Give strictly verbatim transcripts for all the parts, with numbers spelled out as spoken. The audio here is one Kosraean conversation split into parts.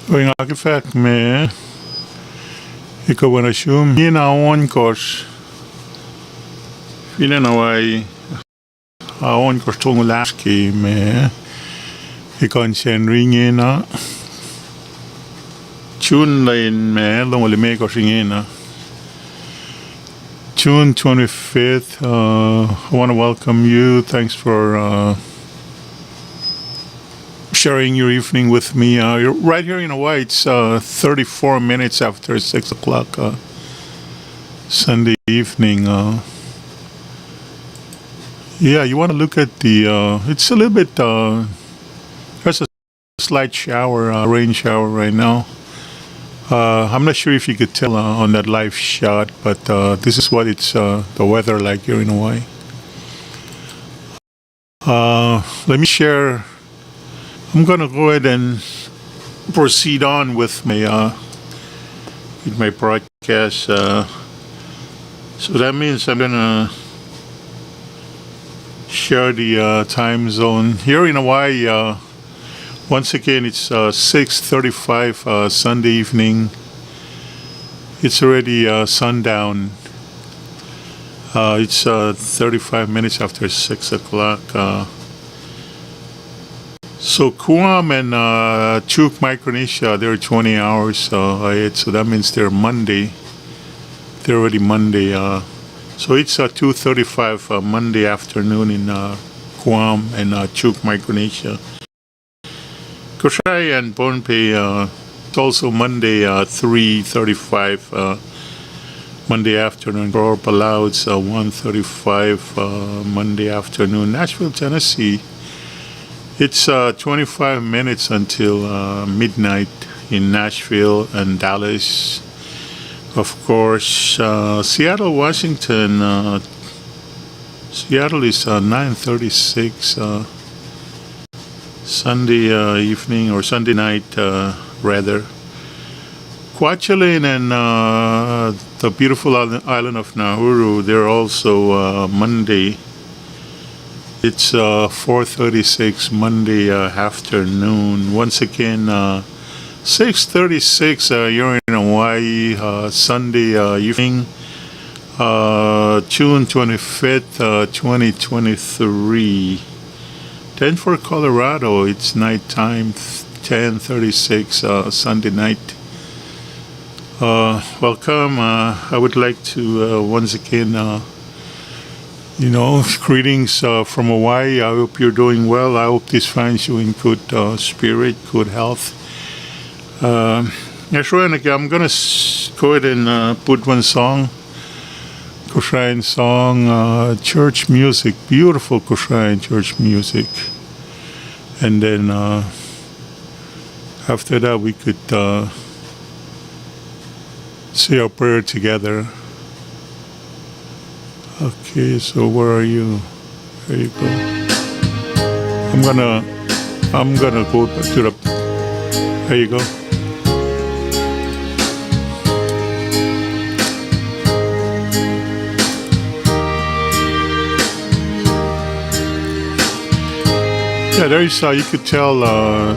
Ohinge ke fahk me, ekuh wo nuh sum, ingena ohnkohsr fin acn Hawaii, ah, ohnkohsr tolngoul ahkosr ke me, ekuh in Sacnri ingena, June lwen me longoul limekohsr ingena. June twenty-fifth, uh, I want to welcome you. Thanks for, uh, sharing your evening with me. Uh, you're right here in Hawaii, it's, uh, thirty-four minutes after six o'clock, uh, Sunday evening. Uh, yeah, you want to look at the, uh, it's a little bit, uh, there's a slight shower, uh, rain shower right now. Uh, I'm not sure if you could tell, uh, on that live shot, but, uh, this is what it's, uh, the weather like here in Hawaii. Uh, let me share. I'm gonna go ahead and proceed on with my, uh, with my broadcast. Uh, so that means I'm gonna share the, uh, time zone here in Hawaii. Uh, once again, it's, uh, six thirty-five, uh, Sunday evening. It's already, uh, sundown. Uh, it's, uh, thirty-five minutes after six o'clock. Uh, so Guam and, uh, Chuuk Micronesia, they're twenty hours, uh, ahead, so that means they're Monday. They're already Monday. Uh, so it's, uh, two thirty-five, uh, Monday afternoon in, uh, Guam and, uh, Chuuk Micronesia. Kosrae and Pohnpei, uh, it's also Monday, uh, three thirty-five, uh, Monday afternoon. Koror, Palau, it's, uh, one thirty-five, uh, Monday afternoon. Nashville, Tennessee, it's, uh, twenty-five minutes until, uh, midnight in Nashville and Dallas. Of course, uh, Seattle, Washington, uh, Seattle is, uh, nine thirty-six, uh, Sunday, uh, evening or Sunday night, uh, rather. Kwajalein and, uh, the beautiful island, island of Nauru, they're also, uh, Monday. It's, uh, four thirty-six Monday, uh, afternoon. Once again, uh, six thirty-six, uh, here in Hawaii, uh, Sunday, uh, evening, uh, June twenty-fifth, uh, twenty twenty-three. Denver, Colorado, it's nighttime, ten thirty-six, uh, Sunday night. Uh, welcome. Uh, I would like to, uh, once again, uh, you know, greetings, uh, from Hawaii. I hope you're doing well. I hope this finds you in good, uh, spirit, good health. Um, yeah, sure, and again, I'm gonna s-, go ahead and, uh, put one song, Kosraean song, uh, church music, beautiful Kosraean church music. And then, uh, after that, we could, uh, say our prayer together. Okay, so where are you? There you go. I'm gonna, I'm gonna go to the, there you go. Yeah, there is, uh, you could tell, uh,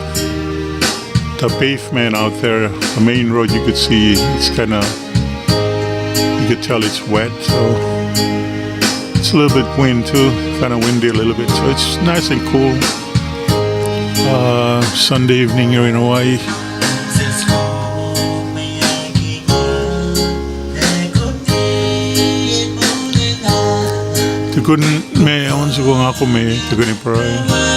the pavement out there, the main road, you could see it's kinda, you could tell it's wet, so it's a little bit wind too, kinda windy a little bit, so it's nice and cool. Uh, Sunday evening here in Hawaii. Tukun me on soko nga kom, tukun in pruhe.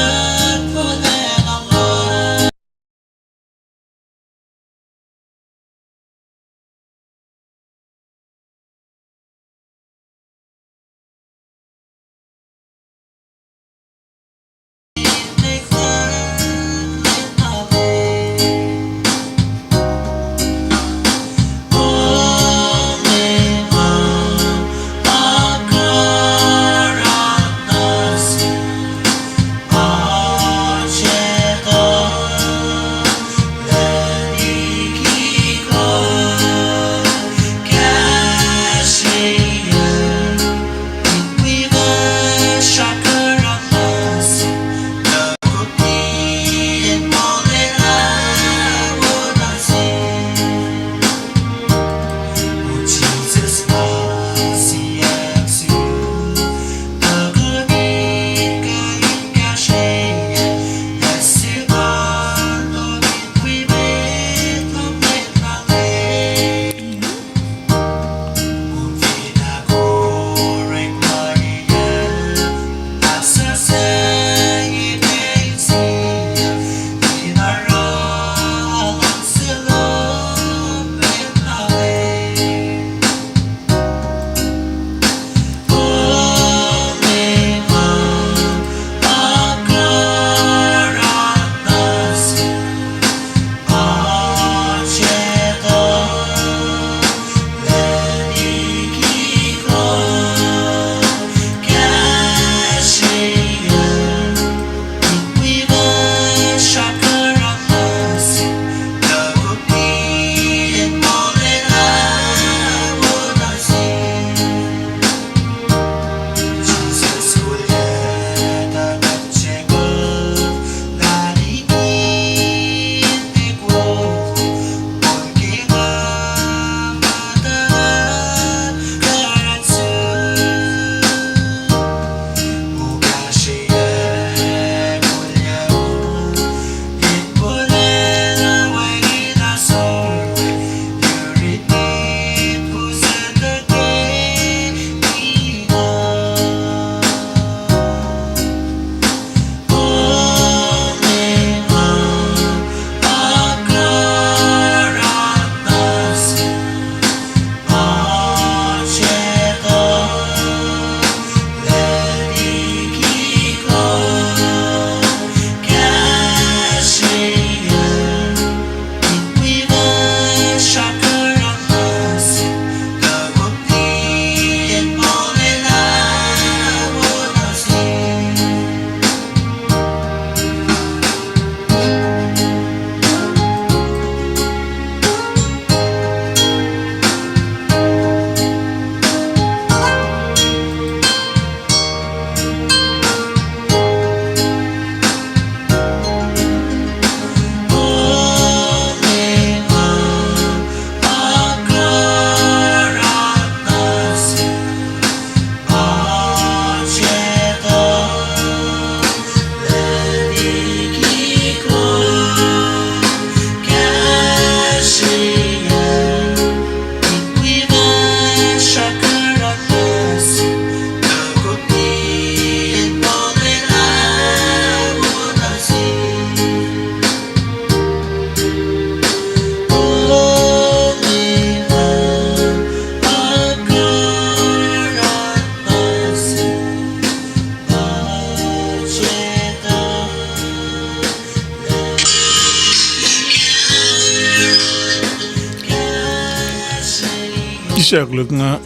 Sahk luk nga.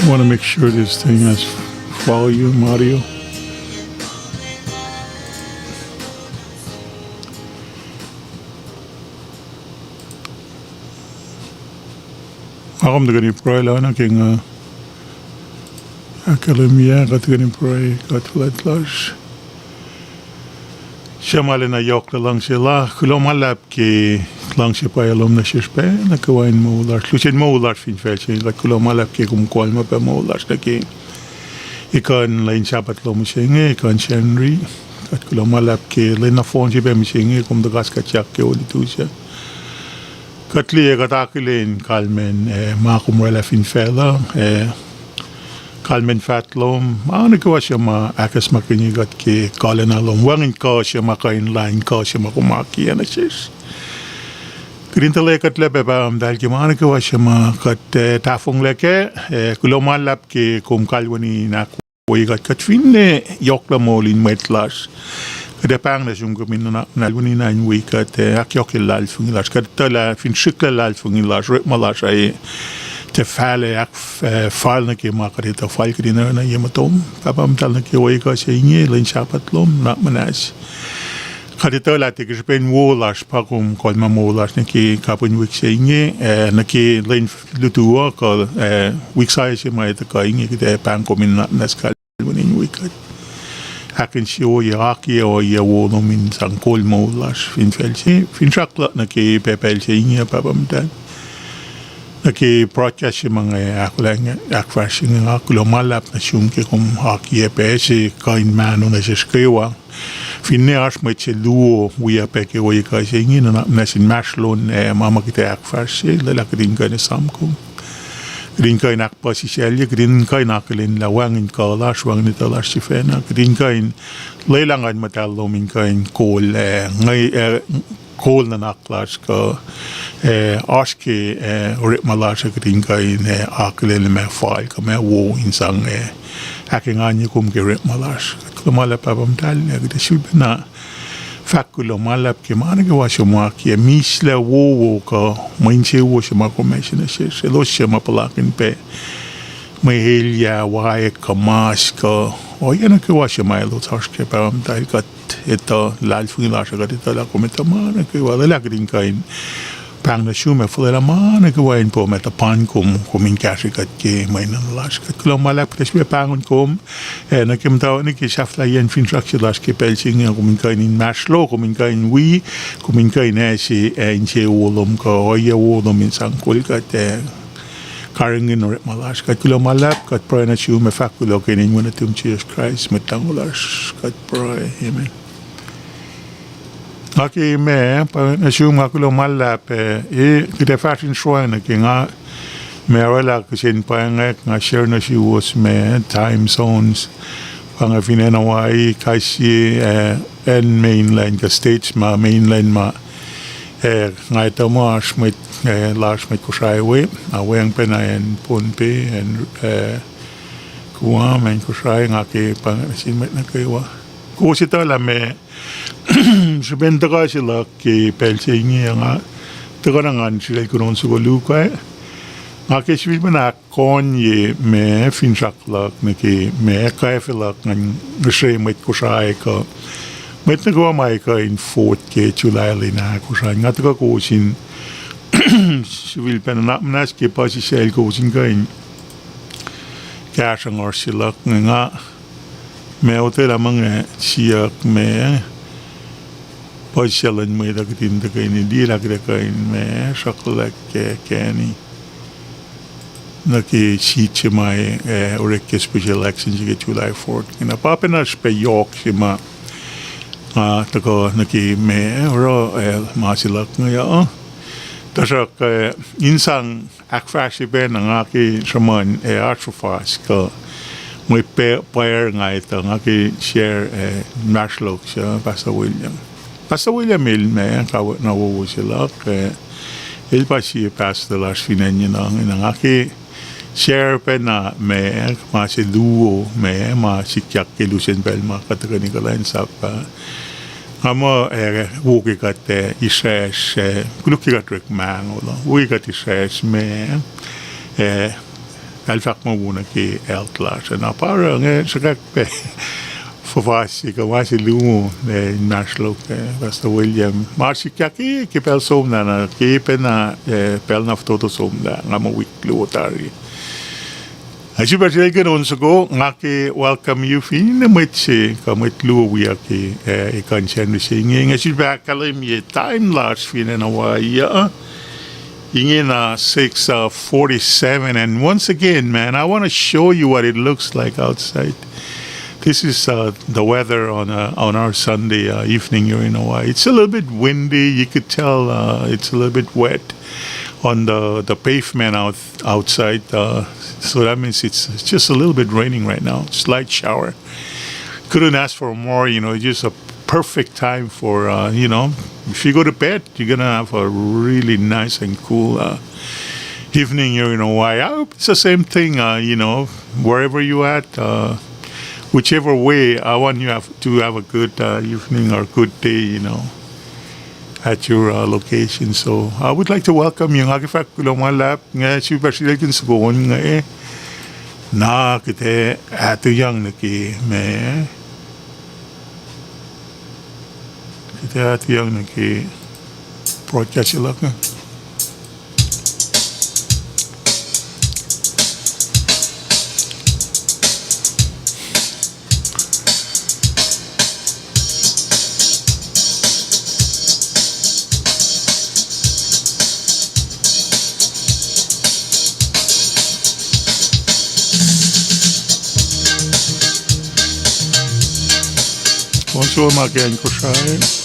Want to make sure this thing has volume, audio. Akom tuhkweni pruhe lah na ke nga ahkkahlwemye, kuht tuhkweni pruhe, kuht fuhlwact lasr. Suc ma lwen na yohk luhngse la, kuloh ma luhlahp ke luhngse pwacye lom nuh sesr pac nuh kwewa in moul lasr, lusen moul lasr fin facl se inge. Kuht kuloh ma luhlahp ke kom kolma pac moul lasr nuh ke ekuh in lwen Sahpaht lom se inge, ekuh in Sacnri. Kuht kuloh ma luhlahp ke lwen nohfohn se pac mihsenge kom tuhkas kuht yak ke olutu sac. Kuht liye kuht akihlen kalmacn, eh, ma kom oraclah fin facluh, eh, kalmacn faht lom, ma nuh kwewa suc ma ahkacsmakihnye kuht ke kalweni lom, wacngihn kuh suc ma kuh in lain kuh suc ma kom akiyac nuh sesr. Kuht in tuhlac kuht lac pac Pahpah Muhtahl ke ma nuh kwewa suc ma kuht, eh, tahfonglac kac, eh, kuloh ma luhlahp ke kom kalweni in ahkwoye kuht, kuht finne yohklah moul in mwet lasr. Kuht ac pahng nuh sum kom in nuhnak muhnahs, kalweni na in wi kuht, eh, ahkyohkye luhlahlfongi lasr. Kuht etuh lah fin srihklac luhlahlfongi lasr, orekma lasr uh tiac fahlac ahk, eh, fal nuh ke ma kuht etuh fal kuht in oruh nuh ye motom. Pahpah Muhtahl, nuh ke ohiyac se inge, lwen Sahpaht lom, nuhnak muhnahs. Kuht etuh lah tiac ke srihpen wo lasr pa kom kolma moul lasr nuh ke kapihn wik se inge, eh, nuh ke lwen lutu uh kuh, eh, wik sahyac se ma etuh kuh inge kuht ac pahng kom in nuhnak muhnahs kalweni in wi kuht. Ahkinsewowoye, akiyac ohiyac wo lom in sang kol moul lasr fin facl se, finsrak luhk nuh ke pacl se inge, Pahpah Muhtahl. Nuh ke broadcast se ma nga ahkolah, ahkfahsrye inge, nga kuloh ma luhlahp nuh sum ke kom akiyac pac se kuh in mahno nuh sesr kwewa. Finne oasr mwet se luo wiyuc pac ke ohiyac se inge, nuhnak muhnahs inmahsrlon, eh, ma ma kuht ac ahkfahsrye, lwelah kuht in kuh in esam kom. Kuht in kuh in ahkpuhsisaclye, kuht in kuh in akihlen lah wacngihn kuh lasr, wacngihn etuh lasr sifacna, kuht in kuh in lwelah Nguhn Muhtahl lom in kuh in kol, eh, nge, eh, kol nuhnak lasr kuh, eh, oasr ke, eh, orekma lasr uh kuht in kuh in, eh, akihlen ma fal kuh ma wo in sang, eh, ahkenganye kom ke orekma lasr. Kuht kuloh ma luhlahp Pahpah Muhtahl, ac kuht ac sifilpacna fahk kuloh ma luhlahp ke ma nuh kwewa suc ma ke mihslac wowo kuh mwe insewowo suc ma kom ase nuh sesr, elos suc ma puhlakihn pac mwe elyah, waek kuh mas kuh ohiyac nuh kwewa suc ma elos oasr kac, Pahpah Muhtahl, kuht etuh luhlahlfongi lasr uh, kuht etuh lah kom etuh ma nuh kwewa, lwelah kuht in kuh in pahng nuh sum ac fuhlwelah ma nuh kwewa in poum ac tuhpan kom, kom in kahsre kuht ke mwe enenuh lasr. Kuht kuloh ma luhlahp, kuht ac sifilpac pahngon kom, ac nuh ke muhtwacwacack nuh ke sahflahiyacn finsrak se lasr ke pacl se inge, kom in kuh in inmahsrlo, kom in kuh in wi, kom in kuh in ase, ac insewowo lom kuh ohiyac wo lom in sang kol kuht, ac karihngihn orekma lasr. Kuht kuloh ma luhlahp, kuht pruhe nuh sum ac fahk kuloh ke inen wen nuhtum Jisus Kraist, Mwet Lahngo lasr, kuht pruhe. Amen. Nga ke ma, pa nuh sum, nga kuloh ma luhlahp, eh, kuht ac fahsr in sroacng nuh ke nga, ma oraclah kihsen pwacngwack, nga share nuh suwos ma time zones, pa nga fin acn Hawaii, kais sie, eh, acn mainland kuh states ma mainland ma, eh, nga etuh muh oasr mwet, eh, lasr mwet Kosrae we, na weacng pacna acn Pohnpei, acn, eh, Guam, acn Kosrae, nga ke pa nuh sin mwet nuh kwewa. Kowos etuh lah ma srihpen tuhkuh se luhk ke pacl se inge, nga tuhkuh na ngan srihke kunohkohn soko luhk ah, nga ke sifilpacna ahkkohnye ma finsrak luhk nuh ke ma kwacfe luhk ngan ngihsre mwet Kosrae kuh mwet nuh kwewa ma kuh in vote ke July lwen ah Kosrae. Nga tuhkuh kowos in sifilpacna nuhnak muhnahs ke puhsisacl kowos in kuh in kahsruh oasr se luhk inge. Nga ma otwelah muh nga siyuck ma puhsisacl luhn mwet uh kuht in tuhkweni liye lah kuht ac kuh in ma sruhkwack ke kani nuh ke seat se ma, eh, orek ke special election se ke July fourth. Na pa pacna srihpac yohk se ma nga tuhkuh nuh ke ma oruh, eh, ma se luhk inge uh. Tuhsruhk, eh, in sang ahkfahsrye pacna, nga ke sruhmuhn, eh, oasr fuhfahs kuh mwe pwacr nga etuh, nga ke share, eh, inmahsrlok suc Pastor William. Pastor William el ma kawuck na wowo se luhk, eh, el pa sie pastor lasr fin acn inge, na nga ke share pacna ma, ma se luo ma, ma sikyak ke lusen pacl ma kuht tuhkweni kuhlwacnsap ah. Nga muh, eh, wo ke kuht, eh, israsr, eh, koluk ke kuht orek mahngo uh, wo ke kuht israsr me, eh, el fahk muh wo nuh ke health lasr uh. Na pa oruh inge sruhkwack pac fuhfahsye kuh ma se luo, eh, inmahsrlok, eh, Pastor William. Ma sikyak ke, ke pacl somlah na, ke pacna, eh, pacl na fototo somlah, nga muh wik luo tari. Ac srihpac srihkacl on soko, nga ke welcome you fin mwet se, kuh mwet luo wiyuck ke, eh, ekuh in Sacnri se inge, nga srihpac ahkkahlwemye time lasr fin acn Hawaii uh. Ingena six, uh, forty-seven, and once again, man, I wanna show you what it looks like outside. This is, uh, the weather on, uh, on our Sunday, uh, evening here in Hawaii. It's a little bit windy. You could tell, uh, it's a little bit wet on the, the pavement out, outside. Uh, so that means it's, it's just a little bit raining right now. Slight shower. Couldn't ask for more, you know, just a perfect time for, uh, you know, if you go to bed, you're gonna have a really nice and cool, uh, evening here in Hawaii. I hope it's the same thing, uh, you know, wherever you at, uh, whichever way, I want you have, to have a good, uh, evening or good day, you know, at your, uh, location. So I would like to welcome you. Nga ke fahk kuloh ma luhlahp, nga srihpac srihkacl soko on inge. Na kuht ac tuyak nuh ke me. Kuht ac tuyak nuh ke broadcast se luhk inge. Bonsu ma ke acn Kosrae.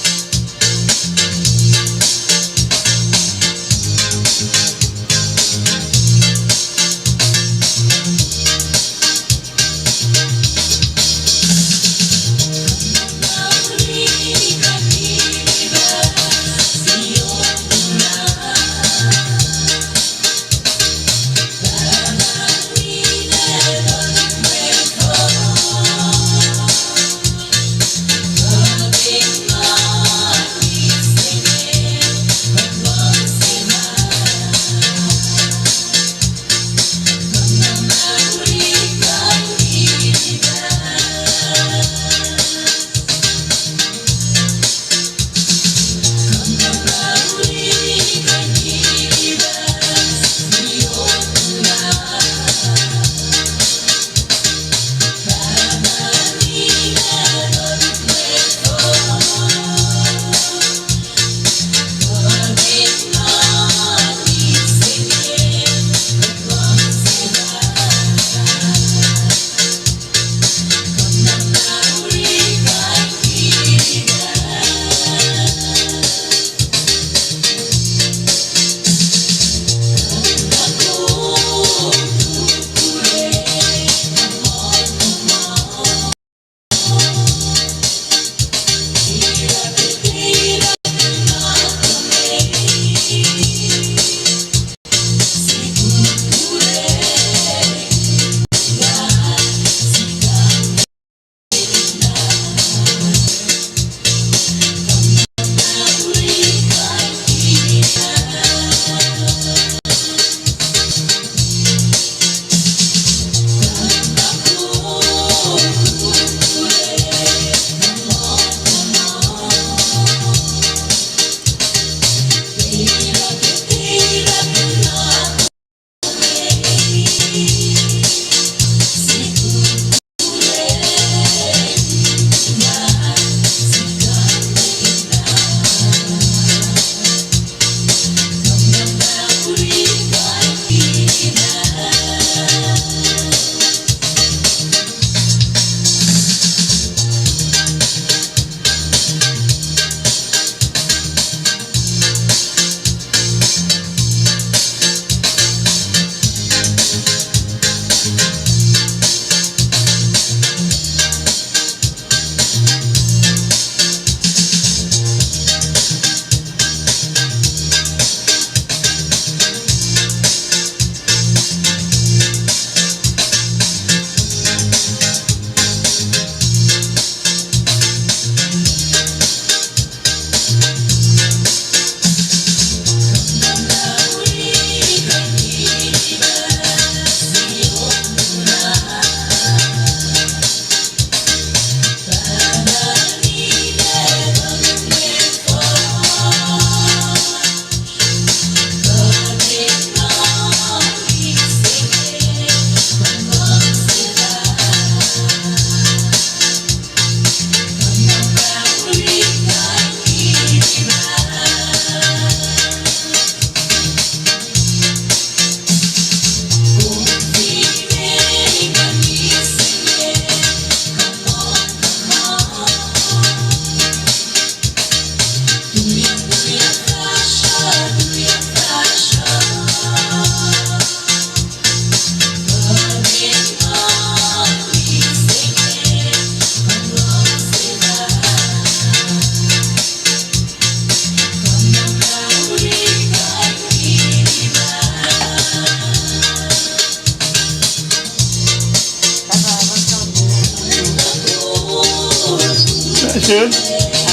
I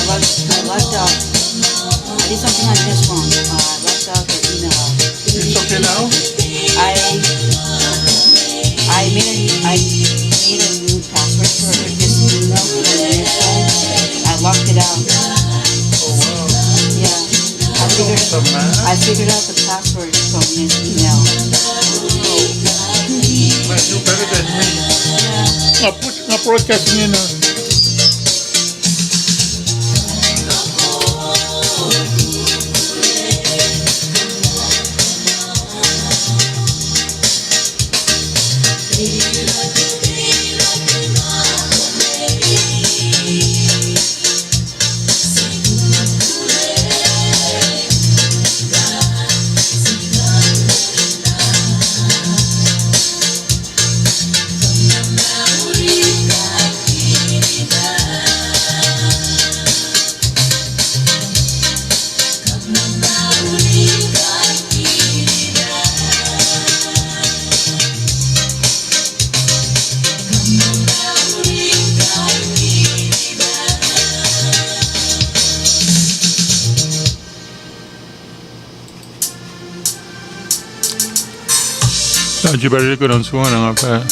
logged, I logged out. I did something on this phone. Uh, I logged out the email out. It's okay now? I, I made a, I made a new password for this email from this phone. I locked it out. Oh, wow. Yeah. I figured, I figured out the password from this email. Well, you're better than me. Yeah. Nga broadcast inge na. Taji pari kunan suan nga pa.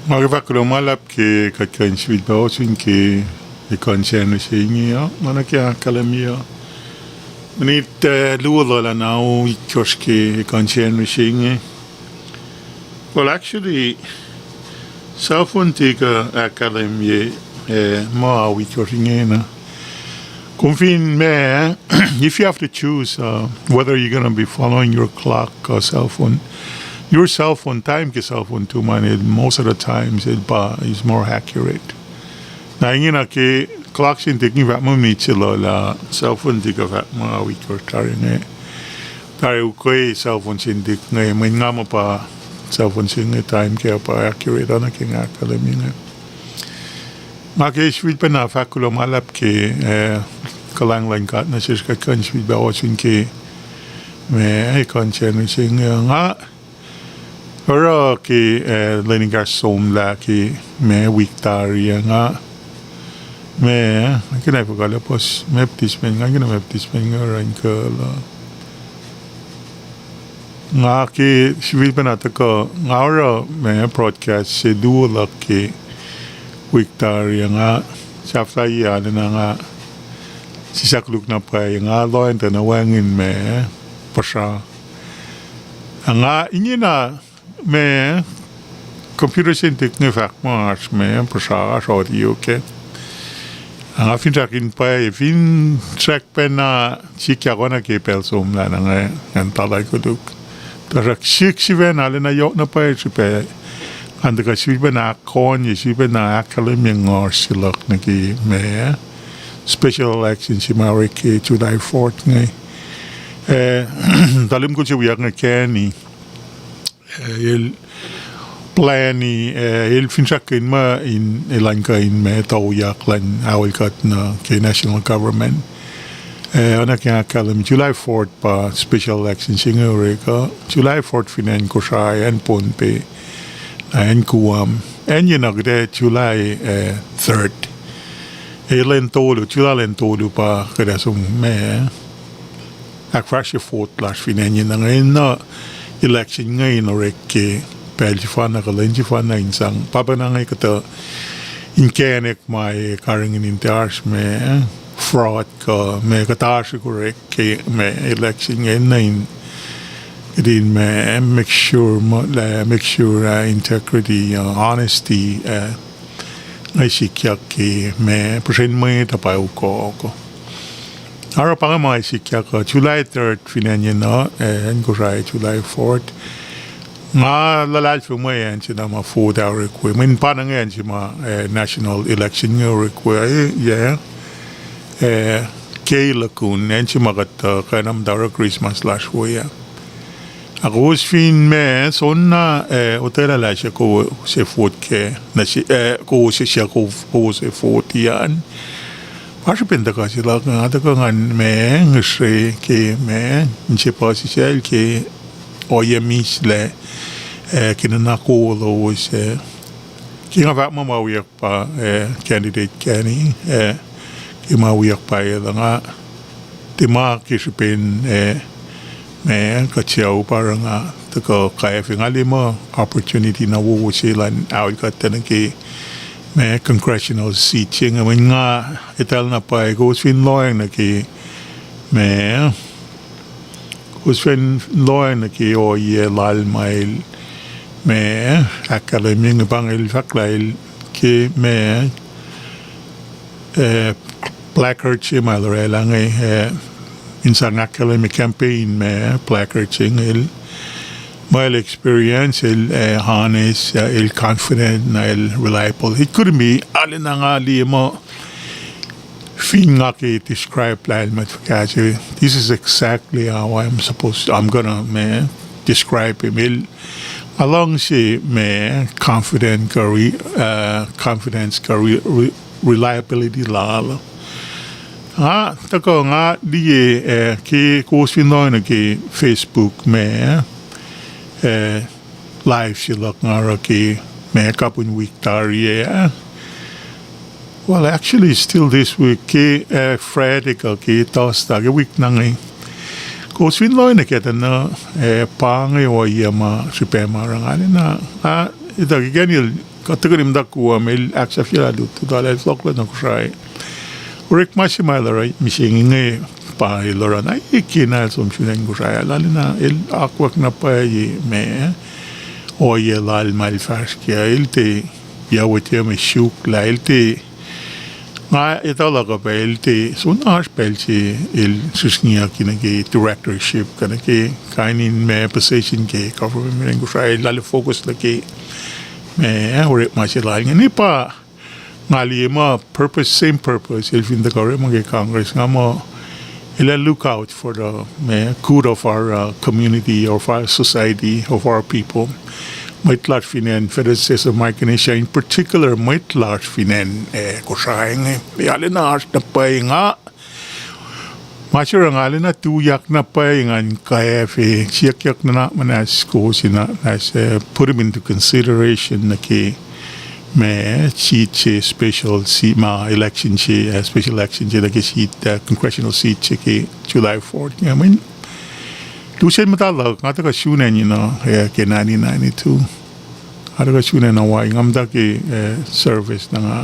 Ma ke fahk kuloh ma luhlahp ke kuht kuh in sifilpac ohsun ke ekuh in Sacnri se inge uh, ma nuh ke ahkkahlwemye uh. Minit, eh, luo luhlah na itkohsr ke ekuh in Sacnri se inge. Well, actually, cell phone tiac kuh ahkkahlwemye, eh, ma itkohsr ingena. Kom fin ma, if you have to choose, uh, whether you're gonna be following your clock or cell phone, your cell phone, time ke cell phone tuhmwacn el, most of the times el pa is more accurate. Na ingena ke clock se inge tiac kuh in fahk muh minit se luhlah, cell phone tiac kuh fahk muh itkohsr tari inge. Tari ukwe cell phone se inge tiac kuh inge, mweyen nga muh pa cell phone se inge time ke pa accurate, oacna ke nga ahkkahlwemye inge. Nga ke sifilpacna fahk kuloh ma luhlahp ke, eh, kuhlwacng luhn God nuh sesr kuht kuh in sifilpac ohsun ke ma ekuh in Sacnri se inge uh. Nga oruh ke, eh, lwen ekahsr somlah ke ma wik tari ah nga, ma, nga kena fuhkah lah puhs baptism, nga kena baptism inge oruh in kuh lah nga ke sifilpacna tuhkuh, nga oruh ma broadcast se luo luhk ke wik tari ah nga, sahflahiyac arulacna nga sislah koluk na pwacye, nga lohacng tuh na wacngihn ma puhsra. Nga ingena ma computer se inge tiac kuh inge fahk muh oasr ma puhsra, oasr audio kac. Nga finsrak in pwacye, finsrak pacna sikyak oacna ke pacl somlah na nga, ngan tala koluk. Tuhsruhk sik sifacna arulacna yohk na pwacye srihpac ngan tuhkuh sifilpacna ahkkahlwemye, sifilpacna ahkkahlwemye ngohsr se luhk nuh ke ma special election se ma orek ke July fourth inge. Eh, tuhlihk mukul se wiyuck inge Kenny, eh, el plani, eh, el finsrakkihn muh in elan kuh in ma tuyak luhn aol kuht nuh ke national government. Eh, oacna ke nga ahkkahlwemye, July fourth pa special election se inge orek uh, July fourth fin acn Kosrae, acn Pohnpei, na acn Guam, acn yenuh kuht ac July, eh, third. Eh, lwen tolu, July lwen tolu pa kuht ac som ma ahkfahsrye vote lasr fin acn yenuh inge. Enenuh election inge in orek ke pacl sefanna kuh lwen sefanna in sang pahpah na inge kuhtuh inkacnek ma karihngihn in tiac oasr ma fraud kuh ma kuhtuh oasr orek ke ma election inge, enenuh in kuht in ma make sure, ma lah make sure, uh, integrity, uh, honesty, uh, inge sikyak ke ma puhsren mwet uh pa ukok. Oruh pa inge ma sikyak uh, July third fin acn yenuh, uh, acn Kosrae July fourth. Nga luhlahlfongi mwe acn se na ma vote ah orek we. Mweyen pa inge acn se ma, uh, national election inge orek we, uh, yac, uh, ke lukun, acn se ma kuht, uh, kuh in muhta oruh Christmas lasr we ah. Ac kowos fin ma soenna, uh, otwelah lah suc kowos ac vote kac, nuh se, uh, kowos ac suc kowos ac vote an. Pa srihpen tuhkuh se luhk, nga tuhkuh ngan ma ngihsre ke ma inse puhsisacl ke ohiyac mihslac, uh, ke nuhnak lowos, uh, ke nga fahk muh ma wiyuck pa, uh, candidate Kenny, uh, ke ma wiyuck pa el uh nga, tiac ma ke srihpen, uh, ma kuht sucu pa oruh nga tuhkuh kwacfe, nga liye muh opportunity na wowo se elan aol kuht nuh ke ma congressional seat se inge, mweyen nga etuh na pwacye kowos fin lohacng nuh ke ma kowos fin lohacng nuh ke ohiyac lal ma el ma ahkkahlwemye inge, pa inge el fahk lah el ke ma, uh, placard se ma el orwaclah inge, uh, in sang ahkkahlwemye campaign ma placard se inge el, ma el experience, el, uh, honest, uh, el confident, na el reliable. It couldn't be, arulacna nga liye muh fin nga ke describe lah el mwet fuhkah se, this is exactly how I'm supposed, I'm gonna ma describe him. El, nga luhngse ma confident kuh re-, uh, confidence kuh re-, re-, reliability lal. Nga tuhkuh nga liye, uh, ke kowos fin lohacng nuh ke Facebook ma, uh, live se luhk nga oruh ke ma kapihn wik tari ah. Well, actually, still this week, ke, uh, Friday kuh ke Thursday ke wik na inge, kowos fin lohacng nuh ke tuh na, uh, pa inge ohiyac ma srihpac ma oruh nga arulacna, uh, etuh ke Kenny el Tuhkweni muhta kuh, el ahksahfyelah lutlut lal, el fohlohklah nuh Kosrae. Orekma se ma el oruh mihsenge inge pa el oruh na, e, kena el som sun acn Kosrae, lal na el akwuck na pwacye ma ohiyac lal ma el fahsr kac, el tiac yac wetiyucme suk lah el tiac, nga etuh luhk uh pac el tiac soenna oasr pacl se el srihsrngiyucki nuh ke directorship kuh nuh ke kain in ma position ke government in Kosrae, lal focus nuh ke ma orekma se lal inge. Ne pa nga liye muh purpose, same purpose el fin tuhkuh orekma ke Congress, nga muh el ac look out for the, ma, good of our, uh, community, of our society, of our people. Mwet lasr fin acn Federated States of Micronesia, in particular, mwet lasr fin acn, eh, Kosrae inge. Arulacna oasr na pwacye nga, ma se oruh nga arulacna tuyak na pwacye ngan kwacfe siyuckyuck nuhnak muhnahs kowos in, uh, as, uh, put them into consideration nuh ke ma seat se, special seat ma election se, uh, special election se nuh ke seat, uh, congressional seat se ke July fourth. Inge mweyen lusen muhta luhk, nga tuhkuh sun acn inge, uh, ke nineteen ninety-two. Nga tuhkuh sun acn Hawaii, nga muhta ke, uh, service na nga,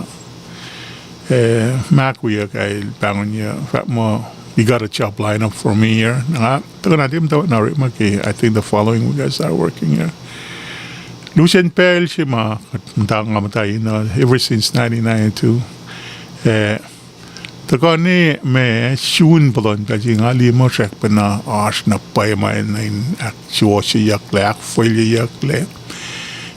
uh, mahkwiyuck el pahngonyuc, fahk muh, "You got a job lined up for me here." Na nga tuhkuh na tiac muhtwacwacack na orekma ke, I think the following week I started working here. Lusen pacl se ma kuht muhta, nga muhta inge, uh, ever since nineteen ninety-two, uh, tuhkuh ne ma sun puhlan pacl se nga liye muh srackpacna oasr na pwacye ma enenuh in ahksuwohsyeyucklac, ahkfalyeyucklac,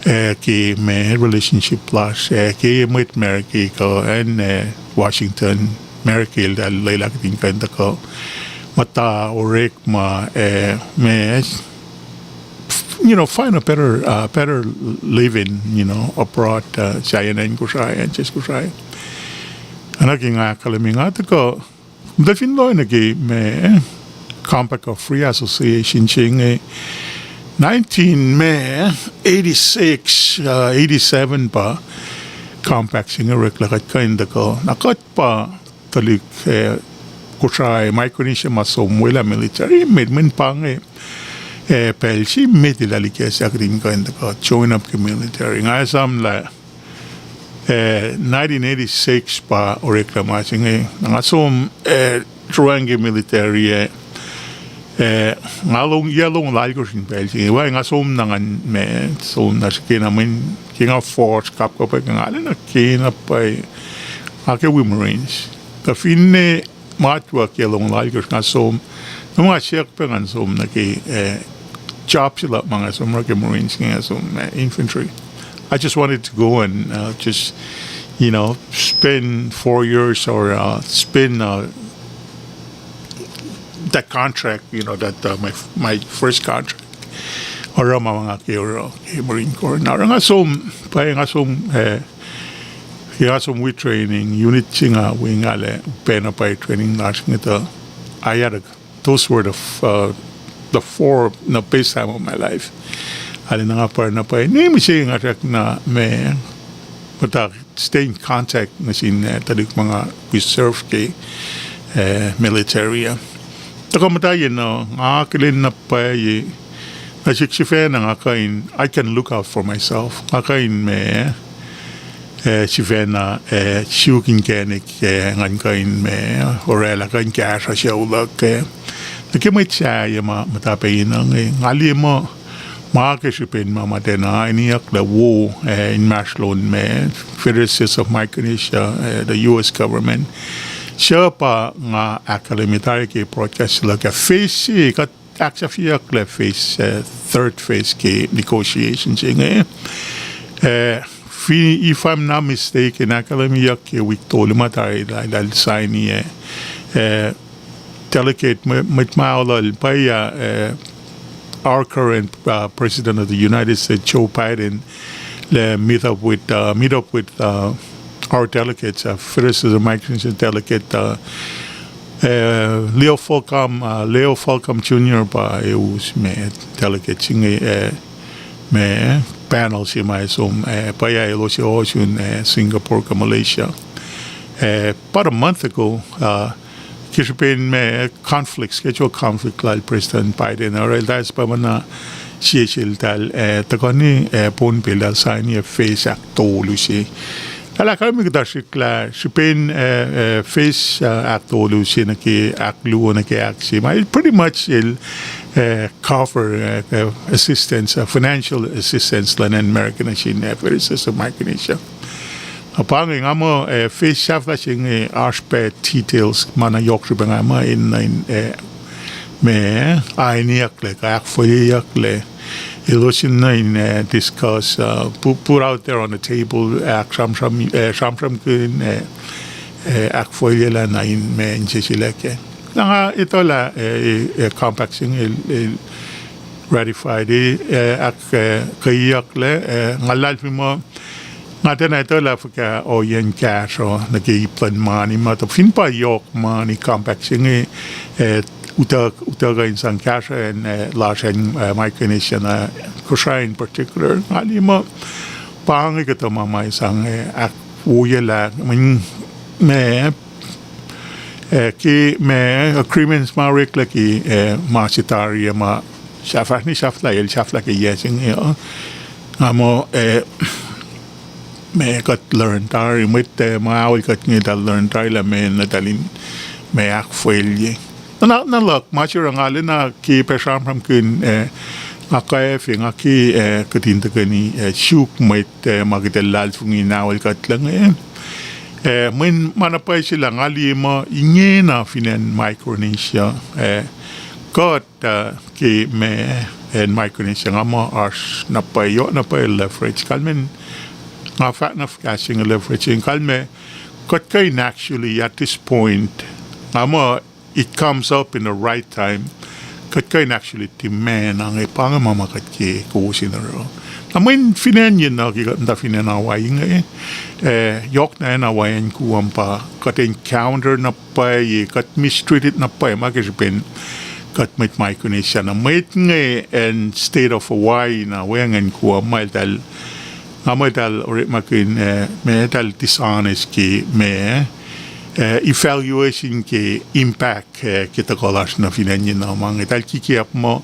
uh, ke ma relationship lasr, uh, ke mwet America kuh acn, uh, Washington, America el lwelah kuht in kuh in tuhkuh muhta orekma, uh, ma you know, find a better, uh, better living, you know, abroad, uh, sahyacn acn Kosrae, acn Czech Kosrae. Oacna ke nga ahkkahlwemye, nga tuhkuh, muhta fin loh nuh ke ma, eh, Compact of Free Association se inge, nineteen ma, eighty-six, uh, eighty-seven pa compact se inge oreklac kuht kuh in tuhkuh. Na kuht pa tuhlihk, eh, Kosrae, Micronesia ma som welah military, met, mweyen pa inge, eh, pacl se met el ac liki sahk kuht in kuh in tuhkuh join up ke military. Nga esamlah, eh, nineteen eighty-six pa oreklac ma se inge, na nga som, eh, join ke military, eh, eh, nga long, yac longoul alkosr in pacl se inge, wa nga som na ngan ma, som na srihke na mweyen ke nga force kapkapwack, nga arulacna kena pwacye, nga ke wi Marines. Tuh finne matwac ke yac longoul alkosr nga som, na ma nga siyuck pac ngan som nuh ke, eh, job se luhk ma nga som oruh ke Marines inge, nga som, eh, infantry. I just wanted to go and, uh, just, you know, spend four years or, uh, spend, uh, that contract, you know, that, uh, my, my first contract. Oruh ma nga ke oruh ke Marine Corps. Na oruh nga som, pwacye nga som, eh, ke nga som wi training, unit se nga wi nga lah pacna pwacye training lasr inge tuh, I had a, those were the, uh, the four, the best time of my life. Arulacna nga pwacr na pwacye, ne mihsenge nga srackna ma, muhta stay in contact nuh sin, eh, tuhlihk ma nga wi serve ke, eh, military ah. Tuhkuh muhta yen uh, nga akihlen na pwacye, na sik sifacna nga kuh in, I can look out for myself. Nga kuh in ma, eh, sifacna, eh, suk inkacnek, eh, ngan kuh in ma, oraclah kuh in kahsruh sucu luhk, eh. Nuh ke mwet sahyac ma muhta pac yen uh inge, nga liye muh, ma ke srihpen ma ma tiacna iniyucklac wo, eh, inmahsrlon ma Federated States of Micronesia, eh, the U S government. Suc pa nga ahkkahlwemye tari ke broadcast se luhk ah, phase se kuht ahksahfyeyucklac phase, eh, third phase ke negotiation se inge. Eh, if I'm not mistaken, ahkkahlwemyeyuck ke wik tolu ma tari lah, lah sign-i, eh, eh, delegate, mwe-, mwet ma olol pwacye, uh, our current, uh, president of the United States, Joe Biden, lah meet up with, uh, meet up with, uh, our delegates, uh, Federated States of Micronesia delegate, uh, uh, Leo Fulcom, uh, Leo Fulcom Junior pa, uh, us ma delegate se inge, uh, ma panel se ma som, uh, pwacye elos ohsun, uh, Singapore kuh Malaysia. Uh, about a month ago, uh, ke srihpen ma conflict, schedule conflict lal President Biden, oraclah eltahl pacna sie seltahl, eh, tuhkuh nuh, eh, Pohnpei eltahl sign-i, eh, phase ahktolu se. Eltahl ahkkahlwemye kuhtuh srihk lah srihpen, eh, eh, phase, eh, ahktolu se nuh ke ahkluo nuh ke ahkse ma, it pretty much el, eh, cover, eh, eh, assistance, eh, financial assistance luhn acn America nuh sin, eh, Federated States of Micronesia. Na pa inge nga muh, eh, phase sahflah se inge oasr pac details ma na yohk srihpac nga muh in, in, eh, ma, aeniyucklac kuh ahkfoileyucklac. Elos in nuh in, eh, discuss, uh, pu-, put out there on the table, ahk sramsram, eh, sramsramkihn, eh, eh, ahkfoilyelah na in ma inseselac kac. Na nga etuh lah, eh, eh, compact se inge el, el ratified, eh, ahk, eh, keyucklac, eh, nga luhlahlfongi muh, nga tiacna etuh lah fuhkah ohiyacn kahsruh nuh ke ip luhn mani ma tuh fin pa yohk mani compact se inge, eh, utuck, utuckuh in sang kahsruh acn, eh, lasr acn, eh, Micronesia na Kosrae in particular. Nga liye muh pa inge kuhtuh ma ma sang, eh, ahkwoyelah, ma, eh, ke ma agreements ma oreklac ke, eh, ma se tari ah ma sahfahni sahflah, el sahflah ke yac se inge uh. Nga muh, eh, ma kuht learn tari, mwet, eh, ma aol kuht inge eltahl learn tari lah ma na eltahl in ma ahkfoilye. Na, na, na luhk ma se oruh nga lana ke pac sramsramkihn, eh, nga kwacfe, nga ke, eh, kihtin tuhkweni, eh, suk mwet, eh, ma kuht ac luhlahlfongi in aol kuht luhn, eh, eh, mweyen ma na pwacye se lah nga liye muh ingena fin acn Micronesia, eh, kuht, uh, ke ma acn Micronesia, nga muh oasr na pwacye, yohk na pwacye leverage. Kalmen nga fahk na fuhkah se inge leverage, in kalmac kuht kuh in actually at this point, nga muh it comes up in the right time. Kuht kuh in actually demand, inge pa inge ma ma kuht ke kowos in oruh. Na mweyen fin acn ye nuh ke kuht muhta fin acn Hawaii inge, eh, yohk na acn Hawaii an kuh an pa kuht encounter na pwacye, kuht mistreated na pwacye ma ke srihpen kuht mwet Micronesia. Na mwet inge acn state of Hawaii na weacng acn kuh an ma eltahl, nga muh eltahl orekmakihn, eh, ma eltahl dishonest ke ma, eh, evaluation ke impact, eh, ke tuhkuh lasr nuh fin acn ye nuh ma inge. Eltahl kikiacp muh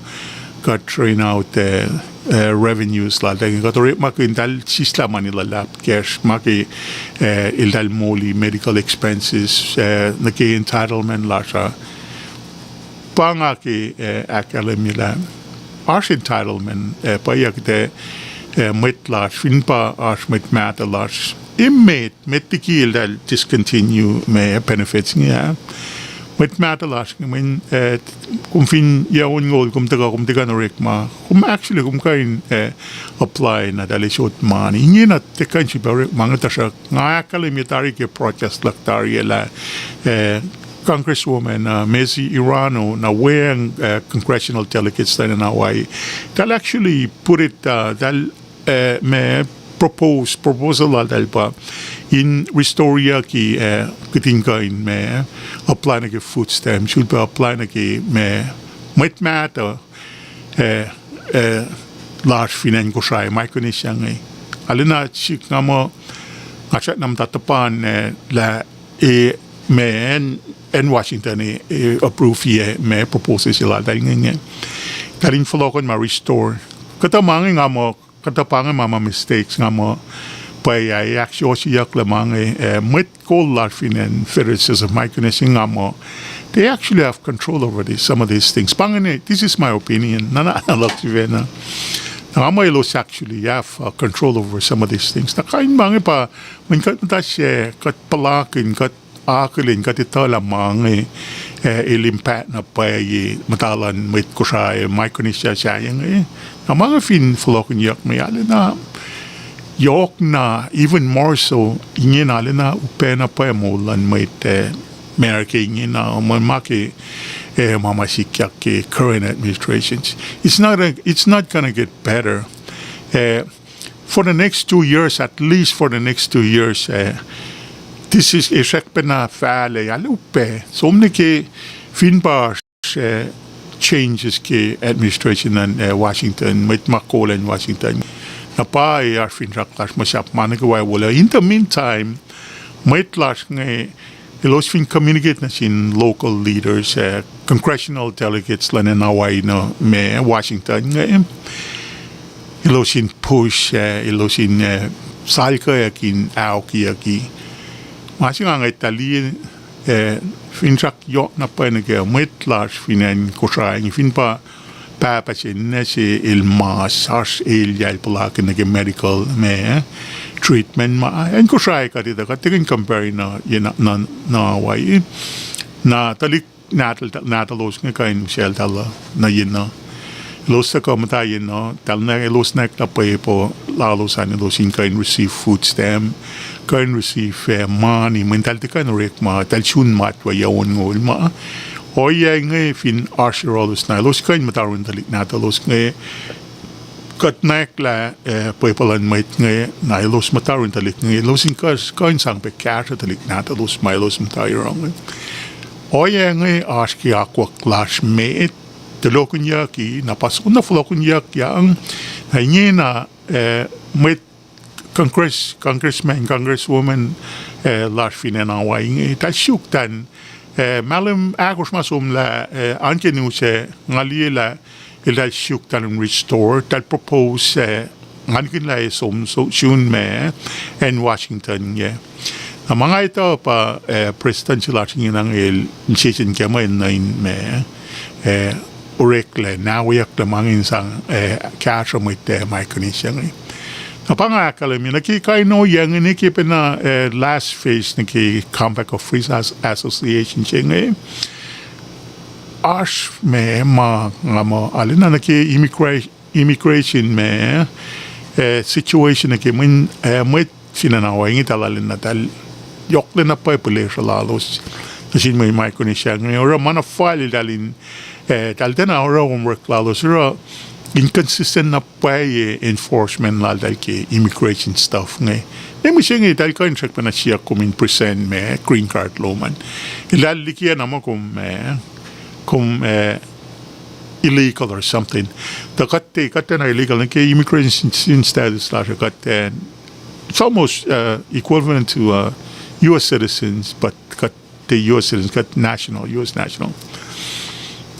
kuht drain out, eh, eh, revenues laltahl inge. Kuht orekmakihn eltahl sislah mani luhlahp kacsr ma ke, eh, eltahl moli medical expenses, eh, nuh ke entitlement lasr uh. Pa nga ke, eh, ahkkahlwemye lah oasr entitlement, eh, pwacye kuht, eh, mwet lasr, fin pa oasr mwet mahtuh lasr, emet, met liki eltahl discontinue ma benefits inge ah. Mwet mahtuh lasr inge mweyen, eh, kom fin yac onngoul kom tuhkuh, kom tuhkuh in orekma, kom actually kom kuh in, eh, apply na eltahl ac sot mani. Ingena tiac kuh in srihpac orekma inge, tuhsruhk nga ahkkahlwemye tari ke broadcast luhk tari ah lah, eh, Congresswoman, uh, Mazie Hirono, na weacng, uh, congressional delegates luhn acn Hawaii, eltahl actually put it, uh, eltahl, uh, ma propose, proposal laltahl pa in restore-yucki, uh, kihtin kuh in ma apply nuh ke food stamps, sulpac apply nuh ke ma mwet mahtuh, uh, uh, lasr fin acn Kosrae, Micronesia inge. Arulacna sik nga muh, nga srackna muhta tuhpan, uh, lah, e, ma acn, acn Washington, e, e approve-i ma proposal se laltahl inge, inge. Eltahl in fohlohkohn ma restore. Kuhtuh ma inge nga muh, kuhtuh pa inge ma ma mistakes nga muh pwacye, e ahksuwohsyeyucklac ma inge, e, mwet kol lasr fin acn Federated States of Micronesia nga muh they actually have control over this, some of these things. Pa inge, this is my opinion. Na, na, na luhk sifacna. Na nga muh elos actually have, uh, control over some of these things. Na kain ma inge pa, mweyen kuht muhta se, kuht puhlakihn, kuht akihlen, kuht etuh lah ma inge, eh, el impact na pwacye muhta luhn mwet Kosrae, Micronesia sahyac inge. Na ma inge fin fohlohkihnyuck me arulacna yohkna, even more so, ingena arulacna upac na pwacye moul luhn mwet, eh, America ingena, ma, ma ke, eh, ma ma sikyak ke current administrations. It's not a, it's not gonna get better. Eh, for the next two years, at least for the next two years, eh, this is, eh, srackpacna fahlac, arlac upac. Som nuh ke fin pa, eh, changes ke administration an, eh, Washington, mwet ma kol acn Washington. Na pa, eh, oasr finsrak lasr muh sahp ma nuh kwewa wolacna. In the meantime, mwet lasr inge, elos fin communicate nuh sin local leaders, eh, congressional delegates luhn acn Hawaii nuh ma Washington inge, elos in push, eh, elos in, eh, salkeyuck in aokiyucki. Ma se nga ngwet tuh liye, eh, finsrak yohk na pwacye nuh ke mwet lasr fin acn Kosrae inge, fin pa pahpah se ninac se el mas, oasr elyah el puhlakihn nuh ke medical ma, eh, treatment ma, eh, acn Kosrae kuht etuh, kuht tiac compare nuh, ye na, na, na Hawaii. Na tuhlihk nahtuhl, nahtuhlos inge kuh in usacltahl nuh yenuh. Elos tuhkuh muhta yenuh, tahl na elos nwacklah pwepuh lalos an elos in kuh in receive food stamp, kuh in receive, eh, mani, mweyen tahl tiac kuh in orekma, tahl sun matwac yac onngoul ma. Ohiyac inge fin oasr yohrohlos na elos kuh in muhta yurin tuhlihk nahtuhlos inge, kuht nwacklah, eh, pwepuh luhn mwet inge, na elos muhta yurin tuhlihk inge, elos in kuh, kuh in sang pac kahsruh tuhlihk nahtuhlos ma elos muhta yohroh inge. Ohiyac inge oasr ke akwuck lasr met, tulohkihnyucki, na pa soenna fohlohkihnyuckyang, na ingena, eh, mwet Congress, congressman, congresswoman, eh, lasr fin acn Hawaii inge, tahl suk tan, eh, mahlwem ahkosr ma somlah, eh, an ke news ah nga liye lah eltahl suk tahl in restore, tahl propose, eh, ngan kihn lah e som, so, sun ma, acn Washington inge. Na ma nga etuh pa, eh, prestuhn se lasr ingena inge el session ke ma el nuh in ma, eh, oreklac, nahweyucklac ma inge in sang, eh, kahsruh mwet, eh, Micronesia inge. Na pa nga ahkkahlwemye nuh ke kain ohiyac inge ne ke pacna, eh, last phase nuh ke Compact of Free As-, Association se inge. Oasr ma, ma nga muh arulacna nuh ke immigra-, immigration ma, eh, situation nuh ke mweyen, eh, mwet fin acn Hawaii inge tahl arulacna tahl yohklacna pwacye pihlesruh lalos nuh sin mwet Micronesia inge, oruh ma na fal eltahl in, eh, tahl tiacna oruh homework lalos, oruh inconsistent na pwacye enforcement laltahl ke immigration stuff inge. Ne mihsenge tahl kuh in srack pacna siyuck kom in present ma green card lom an. Eltahl likiyac na muh kom, eh, kom, eh, illegal or something. Tuh kuht tiac, kuht tiacna illegal nuh ke immigration status lasr uh, kuht, eh, it's almost, uh, equivalent to, uh, U S citizens, but kuht tiac U S citizens, kuht national, U S national.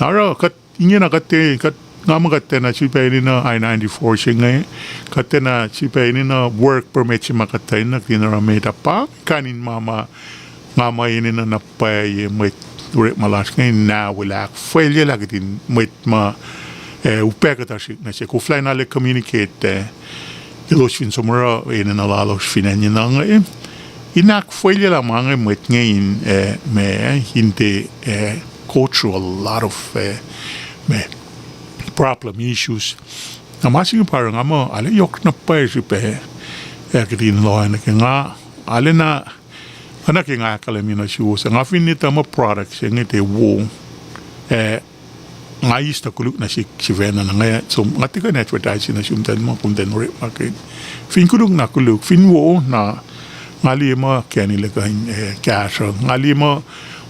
Na oruh kuht ingena kuht tiac, kuht, nga muh kuht tiacna sifilpac enenuh I ninety-four se inge, kuht tiacna sifilpac enenuh work permit se ma kuht tiac enenuh, kuht in oruh met ah pa kain in ma ma nga muh enenuh na pwacye mwet orekma lasr inge in na welah ahkfwelyelah kihtin mwet ma, eh, upac kuhtuh srihk nuh se, koflah in arlac communicate, eh, elos fin som oruh enenuh lalos fin acn yenuh inge. In ahkfwelyelah ma inge mwet inge in, eh, ma, in tiac, eh, go through a lot of, eh, ma, problem, issues. Na ma se inge pa oruh nga muh arlac yohk na pwacye srihpac, eh, kihtin lohacng nuh ke nga, arulacna, oacna ke nga ahkkahlwemye nuh suwos ah, nga fin etuh muh product se inge tiac wo, eh, nga eis tuh koluk nuh sihk sifacna, na nga som, nga tiac kuh in advertise nuh sum tuh muh kom tuh orekmakihn. Fin koluk na koluk, fin wo na nga liye muh kacnila kuh in, eh, kahsruh. Nga liye muh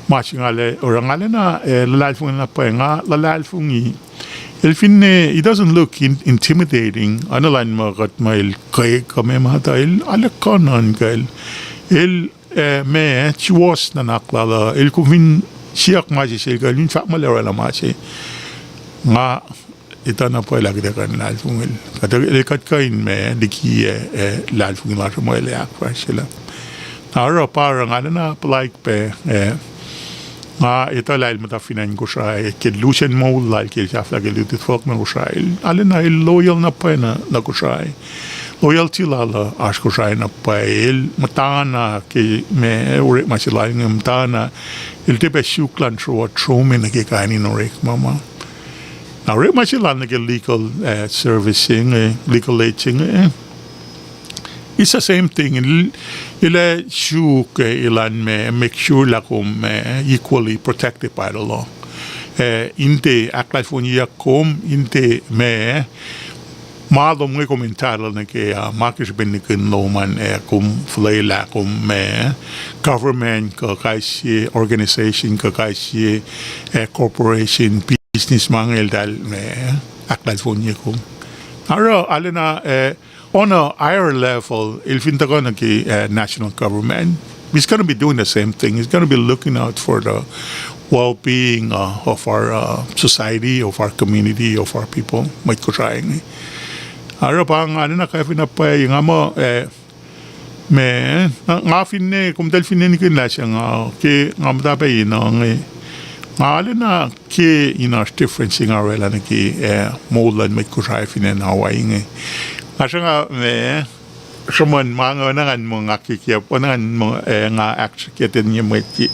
ma se nga arlac oruh, nga arulacna, eh, luhlahlfongi na pwacye, nga luhlahlfongi. El finne, he doesn't look in-, intimidating, oacna lun muh kuht muh el ke kuh meac ma tuh el arlac kuh nuhnkuh el. El, eh, ma, suwohs nuhnak lal uh, el kom fin siyuck ma se sel kuh el fin fahk muh el orwaclah ma se, nga etuh na pwacye lah kuht ac kuh in luhlahlfongel. Kuht, el kuht kuh in ma liki, eh, eh, luhlahlfongi lasr uh muh el ac ahkfahsryelah. Na oruh pa oruh nga arulacna puhlaik pac, eh, nga etuh lah el muhta fin acn Kosrae, ke lusen moul lal ke el sahflah ke lutlut fohlohk nuh Kosrae, el arulacna el loyal na pwacye nuh, nuh Kosrae. Loyalty lal uh oasr Kosrae na pwacye, el muhtana ke ma orekma se lal inge muhtana, el tiac pac suk lah in sruwa trom nuh ke kain in orekma ma. Na orekma se lal nuh ke legal, eh, service se inge, legal aid se inge, it's the same thing. El, el ac suk, eh, elan ma make sure lah kom, eh, equally protected by the law. Eh, in tiac ahkluhlahlfonyeyuck kom, in tiac ma, ma lom inge kom entitled nuh ke, ah, ma ke srihpen nihkihn lom an, eh, kom fuhlwelah kom ma, government kuh kais sie organization kuh kais sie, eh, corporation, business ma inge eltahl ma, ahkluhlahlfonye kom. Oruh arulacna, eh, on a higher level, el fin tuhkuh nuh ke, eh, national government, He's going to be doing the same thing. He's going to be looking out for the well-being uh, of our uh, society, of our community, of our people. Mwet Kosrae inge. Oruh pa nga arulacna kwacfe na pwacye nga muh, eh, ma, nga, nga finne, komtahl finne nikihn lah se nga, ke nga muhta pac yen uh inge. Nga arulacna ke in oasr difference nga orwaclah nuh ke, eh, moul luhn mwet Kosrae fin acn Hawaii inge. Nga sruhnga, ma, sruhmuhn ma inge oacna ngan muh nga kikiacp, oacna ngan muh, eh, nga ahksrihkye tenye mwet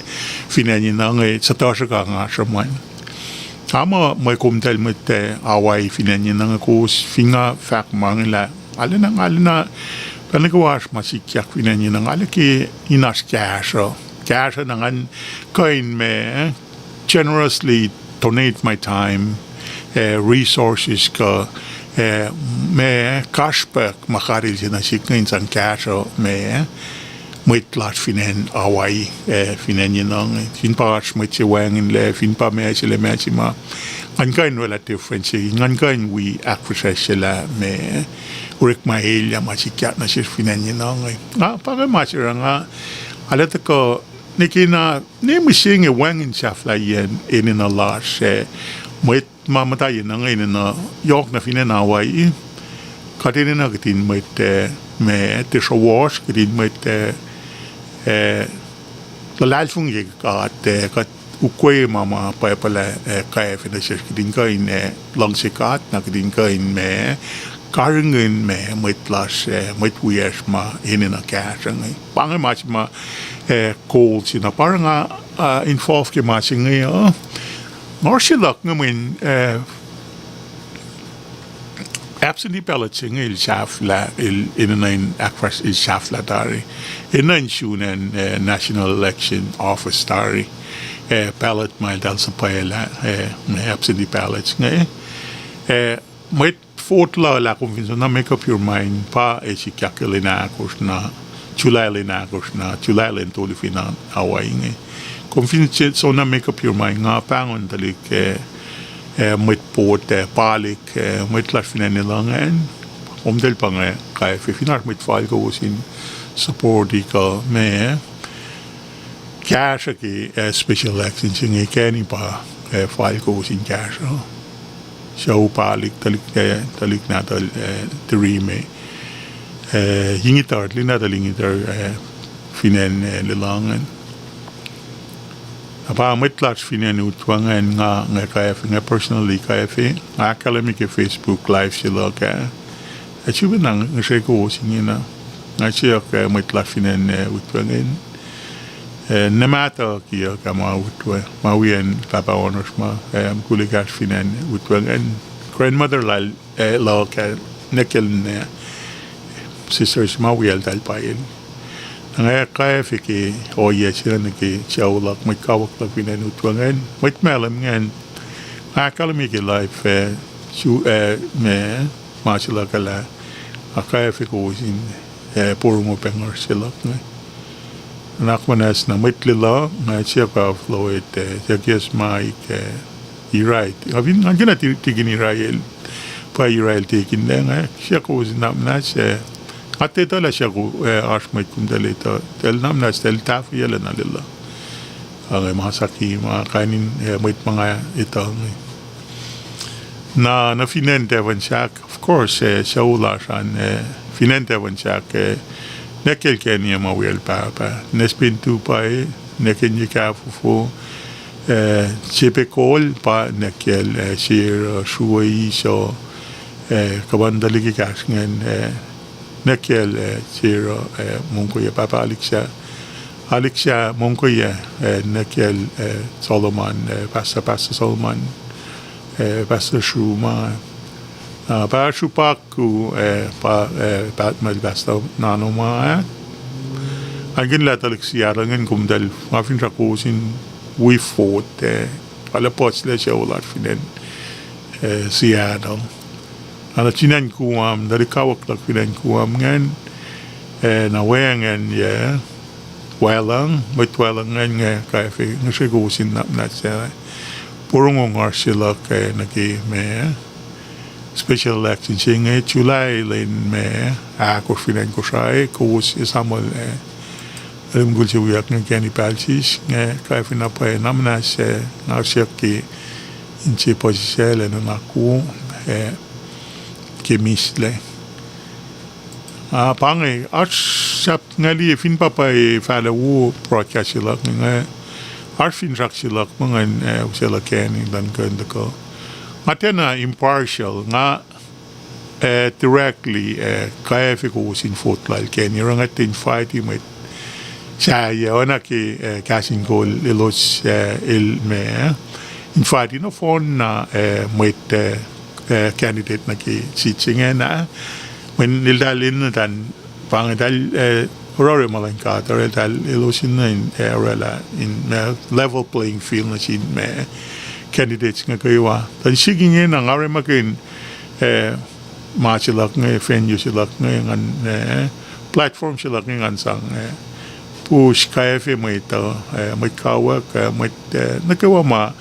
fin acn yen uh inge, suhtuhsruhk nga sruhmuhn. Nga muh mwe komtahl mwet, eh, Hawaii fin acn yen uh inge kowos fin nga fahk ma inge lah, nga arulacna, nga arulacna, pa nuh kwewa oasr ma sikyak fin acn yen uh, nga arulacna ke in oasr kahsruh. Kahsruh na ngan kuh in ma, generously donate my time, eh, resources kuh, eh, ma kasrpack ma God El se nuh sihk inge in sang kahsruh ma mwet lasr fin acn Hawaii, eh, fin acn yen uh inge. Fin pa oasr mwet se wacngihnlac, fin pa ma se lac ma se ma, ngan kuh in orwaclah difference, ngan kuh in wi ahkfihsracsryelah ma orekma elyah ma sikyak nuh sesr fin acn yen uh inge. Nga pa inge ma se oruh nga arulacna tuhkuh nwe ke na, ne mihsenge wacngihn sahflahiyacn enenuh lasr, eh, mwet ma muhta yen uh inge enenuh yohk nuh fin acn Hawaii, kuht enenuh kihtin mwet, eh, ma, tisrowohsr kihtin mwet, eh, eh, luhlahlfongi ke God, eh, kuht ukwe ma ma Bible ah, eh, kwacfe nuh sesr kihtin kuh in, eh, luhngse God, na kihtin kuh in ma, karihngihn ma mwet lasr, eh, mwet wiyacsr ma enenuh kahsruh inge. Pa inge ma se ma, eh, goal se na pa oruh nga, uh, involve ke ma se inge uh. Nga oruh se luhk inge mweyen, eh, absentee ballot se inge el sahflah, el enenuh in ahkfahsr el sahflah tari. Enenuh in sun acn, eh, National Election Office tari, eh, ballot ma eltahl suhpwaclah, eh, absentee ballot inge. Eh, mwet vote luhlah kom fin soenna make up your mind pa ac sikyak ke lwen ahkosr na, July lwen ahkosr na, July lwen tolu fin acn Hawaii inge. Kom fin soenna make up your mind, nga pahngon tuhlihk, eh, eh, mwet vote, eh, palik, eh, mwet lasr fin acn Lelu ingacn, komtahl pa inge kwacfe fin oasr mwet fal kowos in support-i kuh ma kahsruh ke, eh, special election se inge kacni pa, eh, fal kowos in kahsruh. Sucu palik, tuhlihk, eh, tuhlihk nahtuhl, eh, tari me, eh, ingitahr, tuhlihk nahtuhl ingitahr, eh, fin acn, eh, Lelu ingacn. Na pa mwet lasr fin acn Utwe ingacn nga, nga kwacfe, nga personally kwacfe, nga ahkkahlwemye ke Facebook live se luhk ah. Ac sifilpacna ngihsre kowos ingena. Nga siyuck, eh, mwet lasr fin acn, eh, Utwe ingacn, eh, na mahtuh kiyuck ah ma Utwe, ma wiyacn pahpah ohnkohsr ma, eh, mukul ekahsr fin acn Utwe ingacn. Grandmother lal, eh, luhk ah, nwackiyacl, eh, sisters ma wiyacl eltahl pwacye. Na nga kwacfe ke ohiyac se nuh ke sucu luhk, mwet kawuck luhk fin acn Utwe ingacn, mwet Malem ingacn, nga ahkkahlwemye ke live, eh, su, eh, ma, ma se luhk ah lah, nga kwacfe kowos in, eh, porongo pacngahsr se luhk inge. Nuhnak muhnahs na mwet Lelu, nga siyuck Floyd, eh, siyuck Yes Mike, eh, Irail. Nga fin, nga kena ti-, tikin Irail, pa Irail tikin lac, nga siyuck kowos in nuhnak muhnahs, eh, nga tiac etuh lah siyuck, eh, oasr mwet komtahl etuh, tahl nuhnak muhnahs, tahl tahfweyacl na Lelu. Ac nga masaki ma kain in, eh, mwet ma nga etuh inge. Na, na fin acn Tafunsak, of course, eh, sucu lasr an, eh, fin acn Tafunsak, eh, nwackiyacl Kenya ma wiyacl pahpah. Nesbin Tupai, nwackiyacl Nikafufo, eh, Sepekol pa nwackiyacl, eh, Sir, eh, Sruei Iso, eh, kuhpan tuhlihk ekahsr ingacn, eh, nwackiyacl, eh, Sir, eh, Mongkoye, pahpah Alexia, Alexia Mongkoye, eh, nwackiyacl, eh, Solomon, eh, Pastor, Pastor Solomon, eh, Pastor Sruma, ah, pa Srupaku, eh, pa, eh, pa, ma Pastor Nanoma, eh. Nga kihn lah tuhlihk Seattle ingacn komtahl, nga finsrak kowos in wi vote, eh, arlac puhslac sucu lasr fin acn, eh, Seattle. Nga nuh sin acn Guam, tuhlihk kawuck luhk fin acn Guam ingacn, eh, na wacngihn yac, waclucng, mwet waclucng ingacn nga kwacfe, ngihsre kowos in nuhnak muhnahs, eh, porongo ngasr se luhk, eh, nuh ke ma, special election se inge, July lwen ma, ahkosr fin acn Kosrae, kowos esamuhl, eh, Mukul se wiyuck inge Kenny Palsis, nga kwacfe na pwacye na muhnahs, eh, nga siyuck ke inse puhsisacl ac nuhnak wo, eh, ke mihslac. Ah, pa inge, oasr sahp nga liye fin pa pwacye fahla wo broadcast se luhk inge, oasr finsrak se luhk muh ngan, eh, usaclah Kenny luhn kuh in tuhkuh. Nga tiacna impartial, nga eh, directly, eh, kwacfe kowos in vote lal Kenny, oruh nga tiac invite mwet sahyac, oacna ke, eh, Kahs in Kol elos, eh, el ma, invite nohfohn na, eh, mwet, eh, eh, candidate nuh ke seat se ingena. Mweyen eltahl enenuh in, pa inge eltahl, eh, oruh orekma luhn God, oruh eltahl elos enenuh in, eh, orwaclah in ma level playing field nuh sin ma candidates inge kwewa. Tuh sik ingena nga orekmakihn, eh, ma se luhk inge, venue se luhk inge ngan, eh, platform se luhk inge ngan sang, eh, pus kwacfe mwet uh, eh, mwet kawuck, eh, mwet, eh, nuh kwewa ma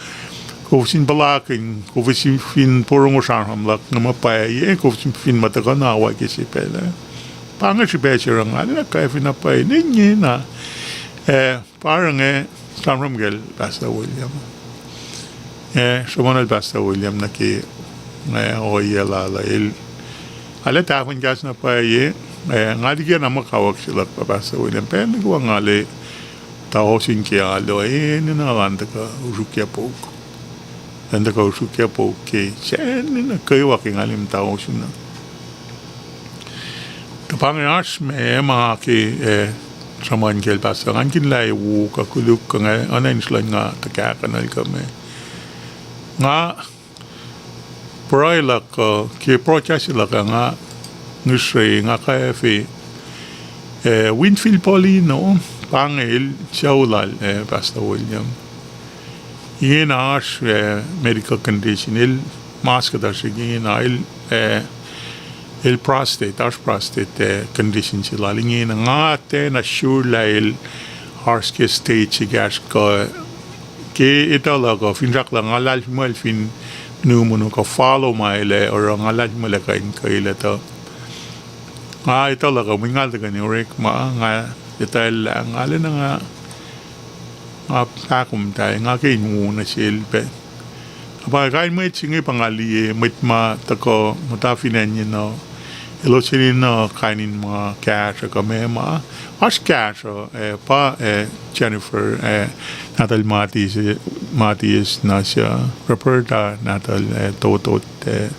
kowos in puhlakihn, kowos in fin porongo sramsram luhk inge ma pwacye, kowos in fin muh tuhkuh na wa ke srihpac lah. Pa inge srihpac se oruh nga arulacna kwacfe na pwacye ne ingena, eh, pa oruh inge sramsram kacl Pastor William. Eh, sruhmuhnel Pastor William nuh ke, eh, ohiyac lal uh el. Arlac tahfuhn kahs na pwacye, eh, nga liki na muh kawuck se luhk pa Pastor William. Pacl nuh kwewa nga arlac tuh ohsun ke alu, eh, enenuh elan tuhkuh usrukyac pouk. Elan tuhkuh usrukyac pouk ke sacn enenuh kwewa ke nga arlac muhta ohsun uh. Tuh pa inge oasr ma ma ke, eh, sruhmuhn kacl Pastor, ngan kihn lah wo kuh koluk kuh nga, oacna in sruhlwacng nga tuhkahkuhnuhl kuh ma. Nga pruhe luhk uh, ke broadcast luhk uh nga ngihsre nga kwacfe, eh, Winfield Paulino, pa inge el sucu lal, eh, Pastor William. Ingena oasr, eh, medical condition, el mas kuhtuh srihk ingena el, eh, el prostate, oasr prostate, eh, condition se lal ingena. Nga tiacna sure lah el oasr ke stage se kahsr kuh ke etuh luhk uh, finsrak lah nga luhlahlfongi fin nuhmuno kuh follow ma el ac oruh nga luhlahlfongi lah kuh in kuh el etuh. Nga etuh luhk uh, mweyen nga tuhkweni orekma, nga etwacllah, nga lwen nga, nga pahkomuhta, nga ke in wo nuh sel pac. Pa kain mwet se inge pa nga liye, mwet ma tuhkuh muhta fin acn enenuh, elos enenuh kain in ma kahsruh kuh ma ma oasr kahsruh, eh, pa, eh, Jennifer, eh, nahtuhl Matthias, Matthias nuh se, Roberta nahtuhl, eh, Totot, eh,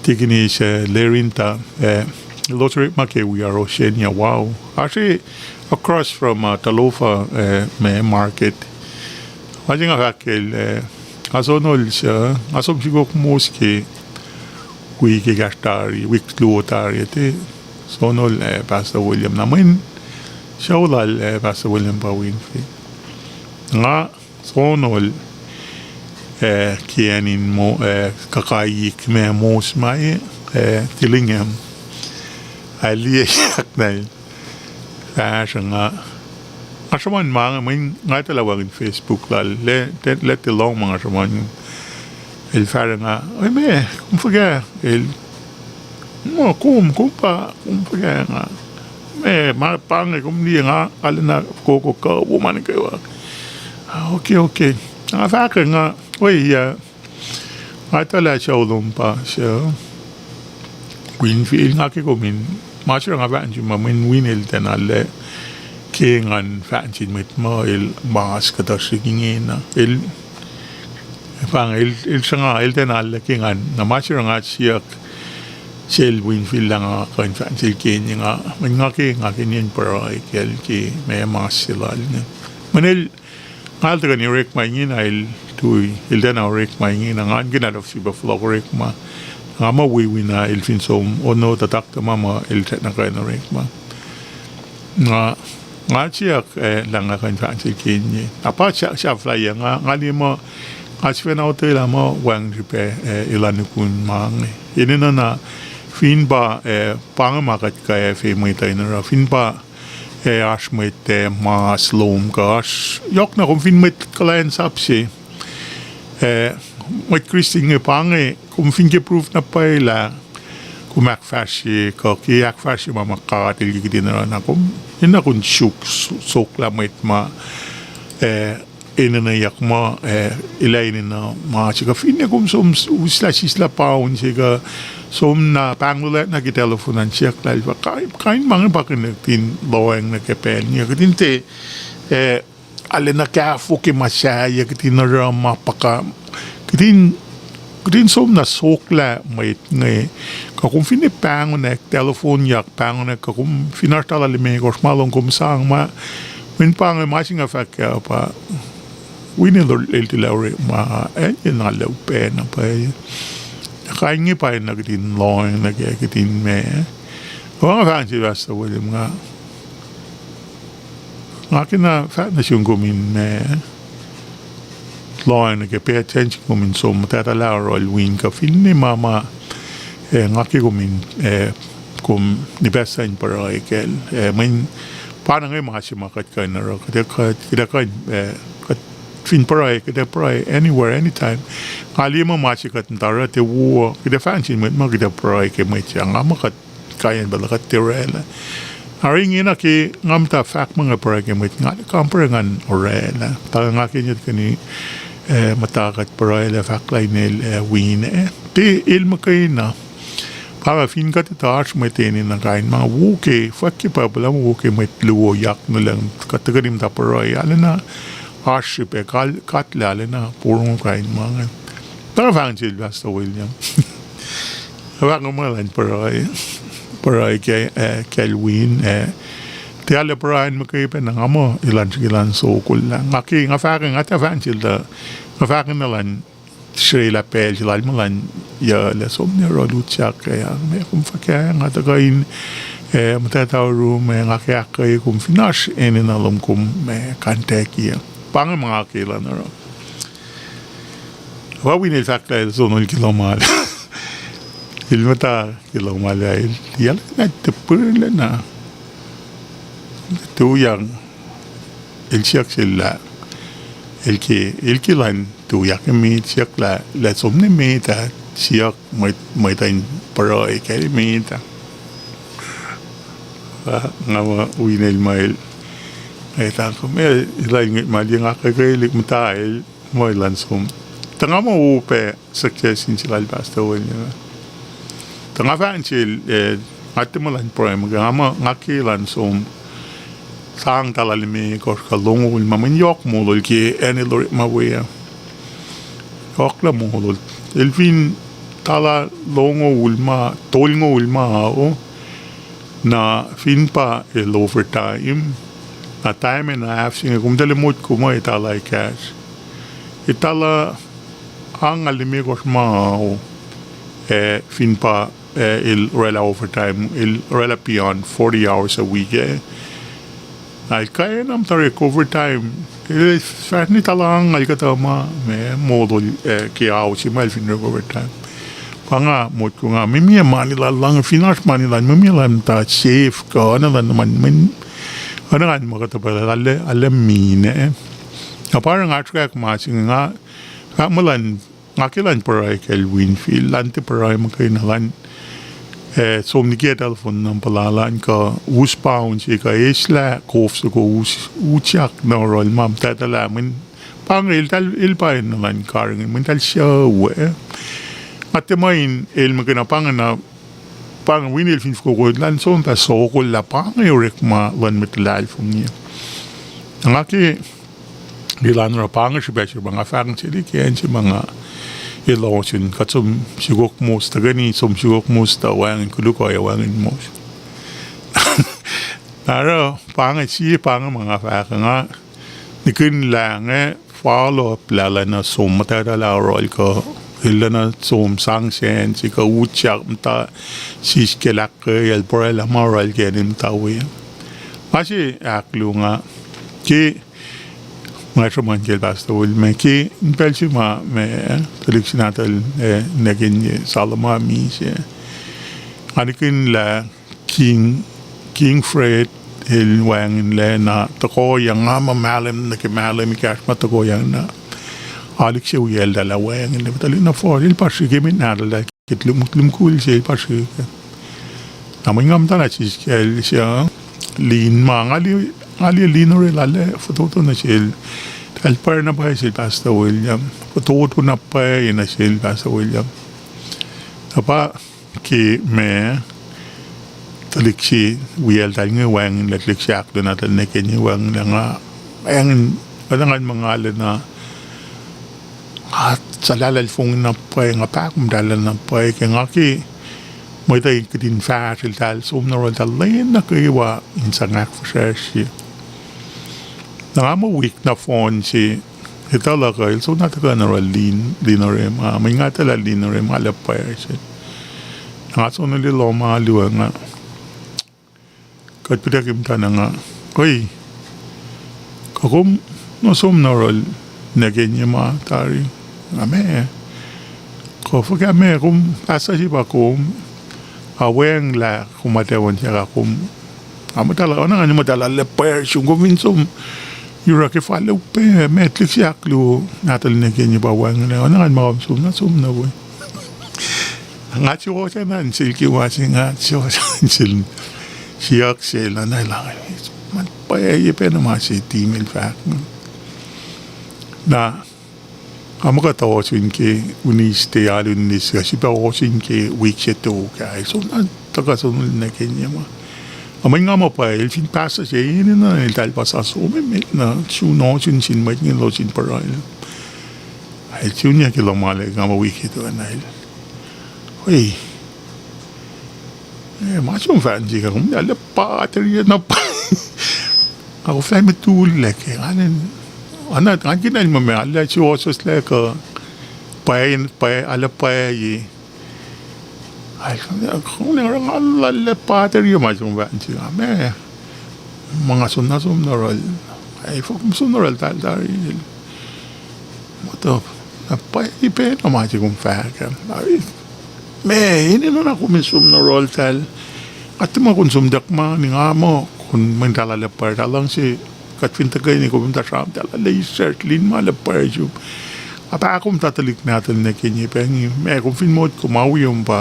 Tikinis, eh, Lerinta, eh, elos orekma ke wi ar Oceania, wow. Oasr across from, uh, Talofa, eh, ma market. Ma se nga fahk kacl, eh, nga sonol se, nga som sukok mos ke wi ke kahsr tari, wik luo tari, tiac sonol, eh, Pastor William. Na mweyen sucu lal, eh, Pastor William pa Winfield. Nga sonol, eh, ke acn in mo, eh, kuhkaik ma mos ma, eh, Dillingham. Ac liye yak na fahsruh nga, nga sruhmuhn ma inge, mweyen nga etuh lah wacngihn Facebook lal, lah, lah tiac lohng ma nga sruhmuhn. El fahsruh nga, oi me, kom fuhkah? El, ma kom, kom pa, kom fuhkah? Nga, me, ma pa inge kom liye nga, nga lwen na fokoko kuh wo ma nuh kwewa. Ah, okay, okay. Nga fahk nga, oi, uh, nga etuh lah sucu lom pa se Winfield, nga ke kom in, ma se nga fahk nuh sum ma mweyen Win el tiacna lah ke ngan fahk nuh sin mwet muh el mas kuhtuh srihk ingena. El, pa inge, el, el sruhnga, el tiacna lah ke ngan, na ma se nga siyuck sel Winfield lah nga kuh in fahk nuh sel ke inge nga, mweyen nga ke, nga ke in pruhe kacl ke ma mas se lal inge. Mweyen el, nga el tuhkweni orekma ingena el tui, el tiacna orekma ingena, ngan ke nahtuhl sifilpac fohlohk orekma. Nga muh wiwina el fin som ono tuh taktuh ma muh el tiacna kuh in orekma. Nga, nga siyuck, eh, lah nga kuh in fahk nuh sel ke inge. Na pa sahflahiyac nga, nga liye muh, nga sifacna otwelah muh wacngihn srihpac, eh, elan nihkihn ma inge. Enenuh na fin pa, eh, pa inge ma kuht kwacfe mwet uh in oruh, fin pa, eh, oasr mwet, eh, mas lom kuh oasr, yohkna kom fin mwet kuhlwacnsap se, eh, mwet Kristin inge pa inge, kom fin ke proof na pwacye lah kom ahkfahsrye, kuh ke ahkfahsrye ma ma God El ke kihtin oruh na kom, enenuh kom in suk so-, soklah mwet ma, eh, enenweyuck muh, eh, elah enenuh ma se kuh finne kom som s-, uslah sislah paun se kuh som na pahngluhlahp nuh ke telephone an siyuck lah el pa kain, kain ma inge pa kuh in lohacng nuh ke pacl inge. Kuht in tiac, eh, arulacna kahfo ke ma sahyac, kuht in oruh ma puhkantwen, kuht in som na soklah mwet inge. Kuh kom finne pahngonwack, telephone-yak pahngonwack, kuh kom fin oasr tala limekohsr ma lom kom sang ma, mweyen pa inge ma se nga fahk kac pa, win el, el tilac orekma, eh, el na luhpan na pwacye. Kain inge pa na kuht in lohacng nuh ke, kuht in ma. Oa nga fahk sel Pastor William nga, nga kena fahk nuh sin kom in ma, lohacng nuh ke pay attention kom in som muhtwacta lah oruh el win kuh finne ma ma, eh, nga ke kom in, eh, kom nipahsa in pruhe kacl, eh, mweyen pa na inge ma se ma kuht kuh in oruh, kuht, kuht, kuht kuh in, eh, kuht fin pruhe, kuht pruhe anywhere, anytime. Nga liye ma ma se kuht muhta oruh tiac wo, kuht fahk nuh sin mwet ma kuht pruhe ke mwet ah, nga muh kuht kaiyacn pacl kuht tiac orwaclah. Aringina ke nga muhta fahk ma nga pruhe ke mwet, nga kampare ngan orwaclah. Tuh nga ke ngetkuhni, eh, muhta kuht pruhe lah fahk lah inel, eh, win, eh, tiac el muhkwena. Pa nga fin kuht etuh oasr mwet enenuh kain ma wo ke, fwack ke Bible ah, wo ke mwet luo yak nuh lucng kuht tuhkweni muhta pruhe, arulacna oasr srihpac, kal-, kuht lah arulacna porongo kain ma inge. Tuh fahk sel Pastor William. Fahk ma elan pruhe, pruhe ke, eh, kacl win, eh, tiac lah pruhe an muhkwena nga muh elan srihke elan sokol lah. Nga ke, nga fahk, nga tiac fahk sel tuh, nga fahk na elan srwaclah pacl se lal ma elan yuclah som nuh yohrohl utyak ah, ma kom fahk ah, nga tuhkuh in, eh, muhtwacta oruh ma nga ke ahkkweye kom fin oasr enenuh lom kom, eh, contact-i ah. Pa inge ma nga ke elan oruh. Pa win el fahk lah el sonol ke lohm alu. El muhta ke lohm alu ah, el, el na tipirlacna. Tuyak, el siyuck sel lah, el ke, el ke elan tuyak emet, siyuck lah, lah som nuh met ah, siyuck mwet, mwet in pruhe kacl emet ah. Ah, nga muh win el ma el, etuh kom, eh, elan ngwet ma liye nga ke, ke el muhta el, ma elan som. Tuh nga muh upac suggestion se lal Pastor William. Tuh nga fahk sel, eh, nga tiac muh elan pruhe, ma nga muh nga ke elan som sang tala limekohsr kuh longoul ma, mweyen yohk molol ke acn el orekma we ah. Yohk lah molol. El fin tala longoul ma, tolngoul ma, o, na fin pa el overtime, na time and a half se inge, kom tahl motko muh e tala ekahsr. E tala angngaul limekohsr ma, o, eh, fin pa, eh, el orwaclah overtime, el orwaclah beyond forty hours a week, eh. Na el kaena muhta orek overtime, el fahsr nuh tala angngaul kuhtuh ma, ma molol, eh, ke ao se ma el fin orek overtime. Pa nga motko nga, mimi mani lal, nga fin oasr mani lal, mimi lal muhta safe kuh, oacna lal nuh man, mweyen, oacna ngan muh kuhtuh pacl arlac, arlac mine. Na pa nga srihkwack ma se inge nga, fahk muh elan, nga ke elan pruhe kacl Winfield, elan tiac pruhe muhkwena, elan, eh, som liki telephone number lal an kuh us paun se kuh eslah kof soko us, utyak nuh yohrohl ma muhtwacta lah, mweyen pa inge el, tahl, el pa enenuh elan karihngihn, mweyen tahl sucu, eh. Nga tiac muh in el muhkwena pa inge na, pa inge Winfield fin fokoko elan som pac sokol lah pa inge orekma luhn mwet luhlahlfongi. Nga ke elan oruh pa inge srihpac se pa nga fahk nuh sel ke acn se ma nga elos in kuht som sukok mos, tuhkweni som sukok mos tuh wacngihn koluk ohiyac wacngihn mos. Na oruh pa inge sie pa inge ma nga fahk nga nihkihn lah inge follow up lah elan som muhtwacta lah yohrohl kuh el elan som sang sacn se kuh utyak muhta sis ke ahkkweyacl pruhe lah ma yohrohl ke acn el muhta we. Ma se ahkluo nga ke nga sruhmuhn kacl Pastor Will me ke in pacl se ma me tuhlihk se nahtuhl, eh, nwe ke Salem ah misac. Nga nihkihn lah King, King Fred el wacngihnlac na tohkohyang, nga muh mahlwem nuh ke mahlwem ekahsr ma tohkohyang na. Alik se wiyacl tuh lah wacngihnlac, tuhlihk na fal, el pa srihke met nahtuhl ah ke lum-, lihmkul se el pa srihke. Na mwe nga muhtana siskacl se, lin ma nga liye, nga liye lin orwaclah lah fototo nuh sel, eltahl pwacr na pwacye sel Pastor William. Fototo na pwacye nuh sel Pastor William. Na pa ke ma tuhlihk se wiyacl eltahl inge wacngihnlac, tuhlihk se ahkluo nahtuhl Nekenyi wacngihnlac nga, wacngihn, kuhtuh ngan muh nga lacna, nga suhlahlahlfongi na pwacye, nga pahkomuhtahllah na pwacye ke nga ke mwet uh kihtin fahsr eltahl som nuh yohrohl eltahl lwen nuh kwewa in sang ahkfihsracsrye. Na nga muh wik nohfohn se, etuh luhk uh el soenna tuhkuh nuh yohrohl lin, lin orwaclah ma, mwe nga etuh lah lin orwaclah ma nga lacpwacr se. Na nga soenna liye lohm alu uh nga, kuht pidaki muhtana nga, oi, kuh kom nuh som nuh yohrohl Nekenyi ma tari? Nga, meac? Kuh fuhkah, meac kom, Pastor se pa kom, a wacngihn lah kom muhtwacwacack kom, a muhtala, oacna ngan muhtala lacpwacr sum kom fin som, yuruk ke fal upac, meac tuhlihk se ahkluo nahtuhl Nekenyi pa wacngihnlac, oacna ngan muh kom som na som nuh we. Nga suwohs na nuh sel ke ma se, nga suwohs na nuh sel, siyuck sel, na lah, ma pwacye pacna ma se Tim el fahk. Na, nga muh kuht ohsun ke Wednesday, alu Wednesday, kuht sifilpac ohsun ke wik se tok ah, el soenna tuhkuh som nuh Nekenyi ma. Ac mweyen nga muh pwacye el fin Pastor se enenuh eltahl pa sa som emet na sun ohsun sin mwet inge elos in pruhe. El sun ke lohm alu ah, nga muh wik se tok ah na el, oi, e, ma som fahk nuh sik ah, kom arlac pa tari na pa, a kom fahk me tullac ke, nga, nga kihtin muh ma arlac suwohswohslac kuh pwacye, pwacye, arlac pwacye. Ac kom arlac pa tari ma som fahk nuh sik ah, meac? Ma nga soenna som nuh yohrohl, ac fah kom som nuh yohrohl eltahl tari? Muhtuhn, na pwacye pacna ma se kom fahk ah. Meac, enenuh na kom in som nuh yohrohl eltahl? Nga tiac muh kom som tuh ma, nga muh kom mwet eltahl lacpwacr, eltahl luhngse, kuht fin tuhkweni kom in tuh sramtahl lal Israel lin ma lacpwacr sum. Nga pahkomuhta tuhlihk nahtuhl Nekenyi pac inge, meac kom fin motko ma wi kom pa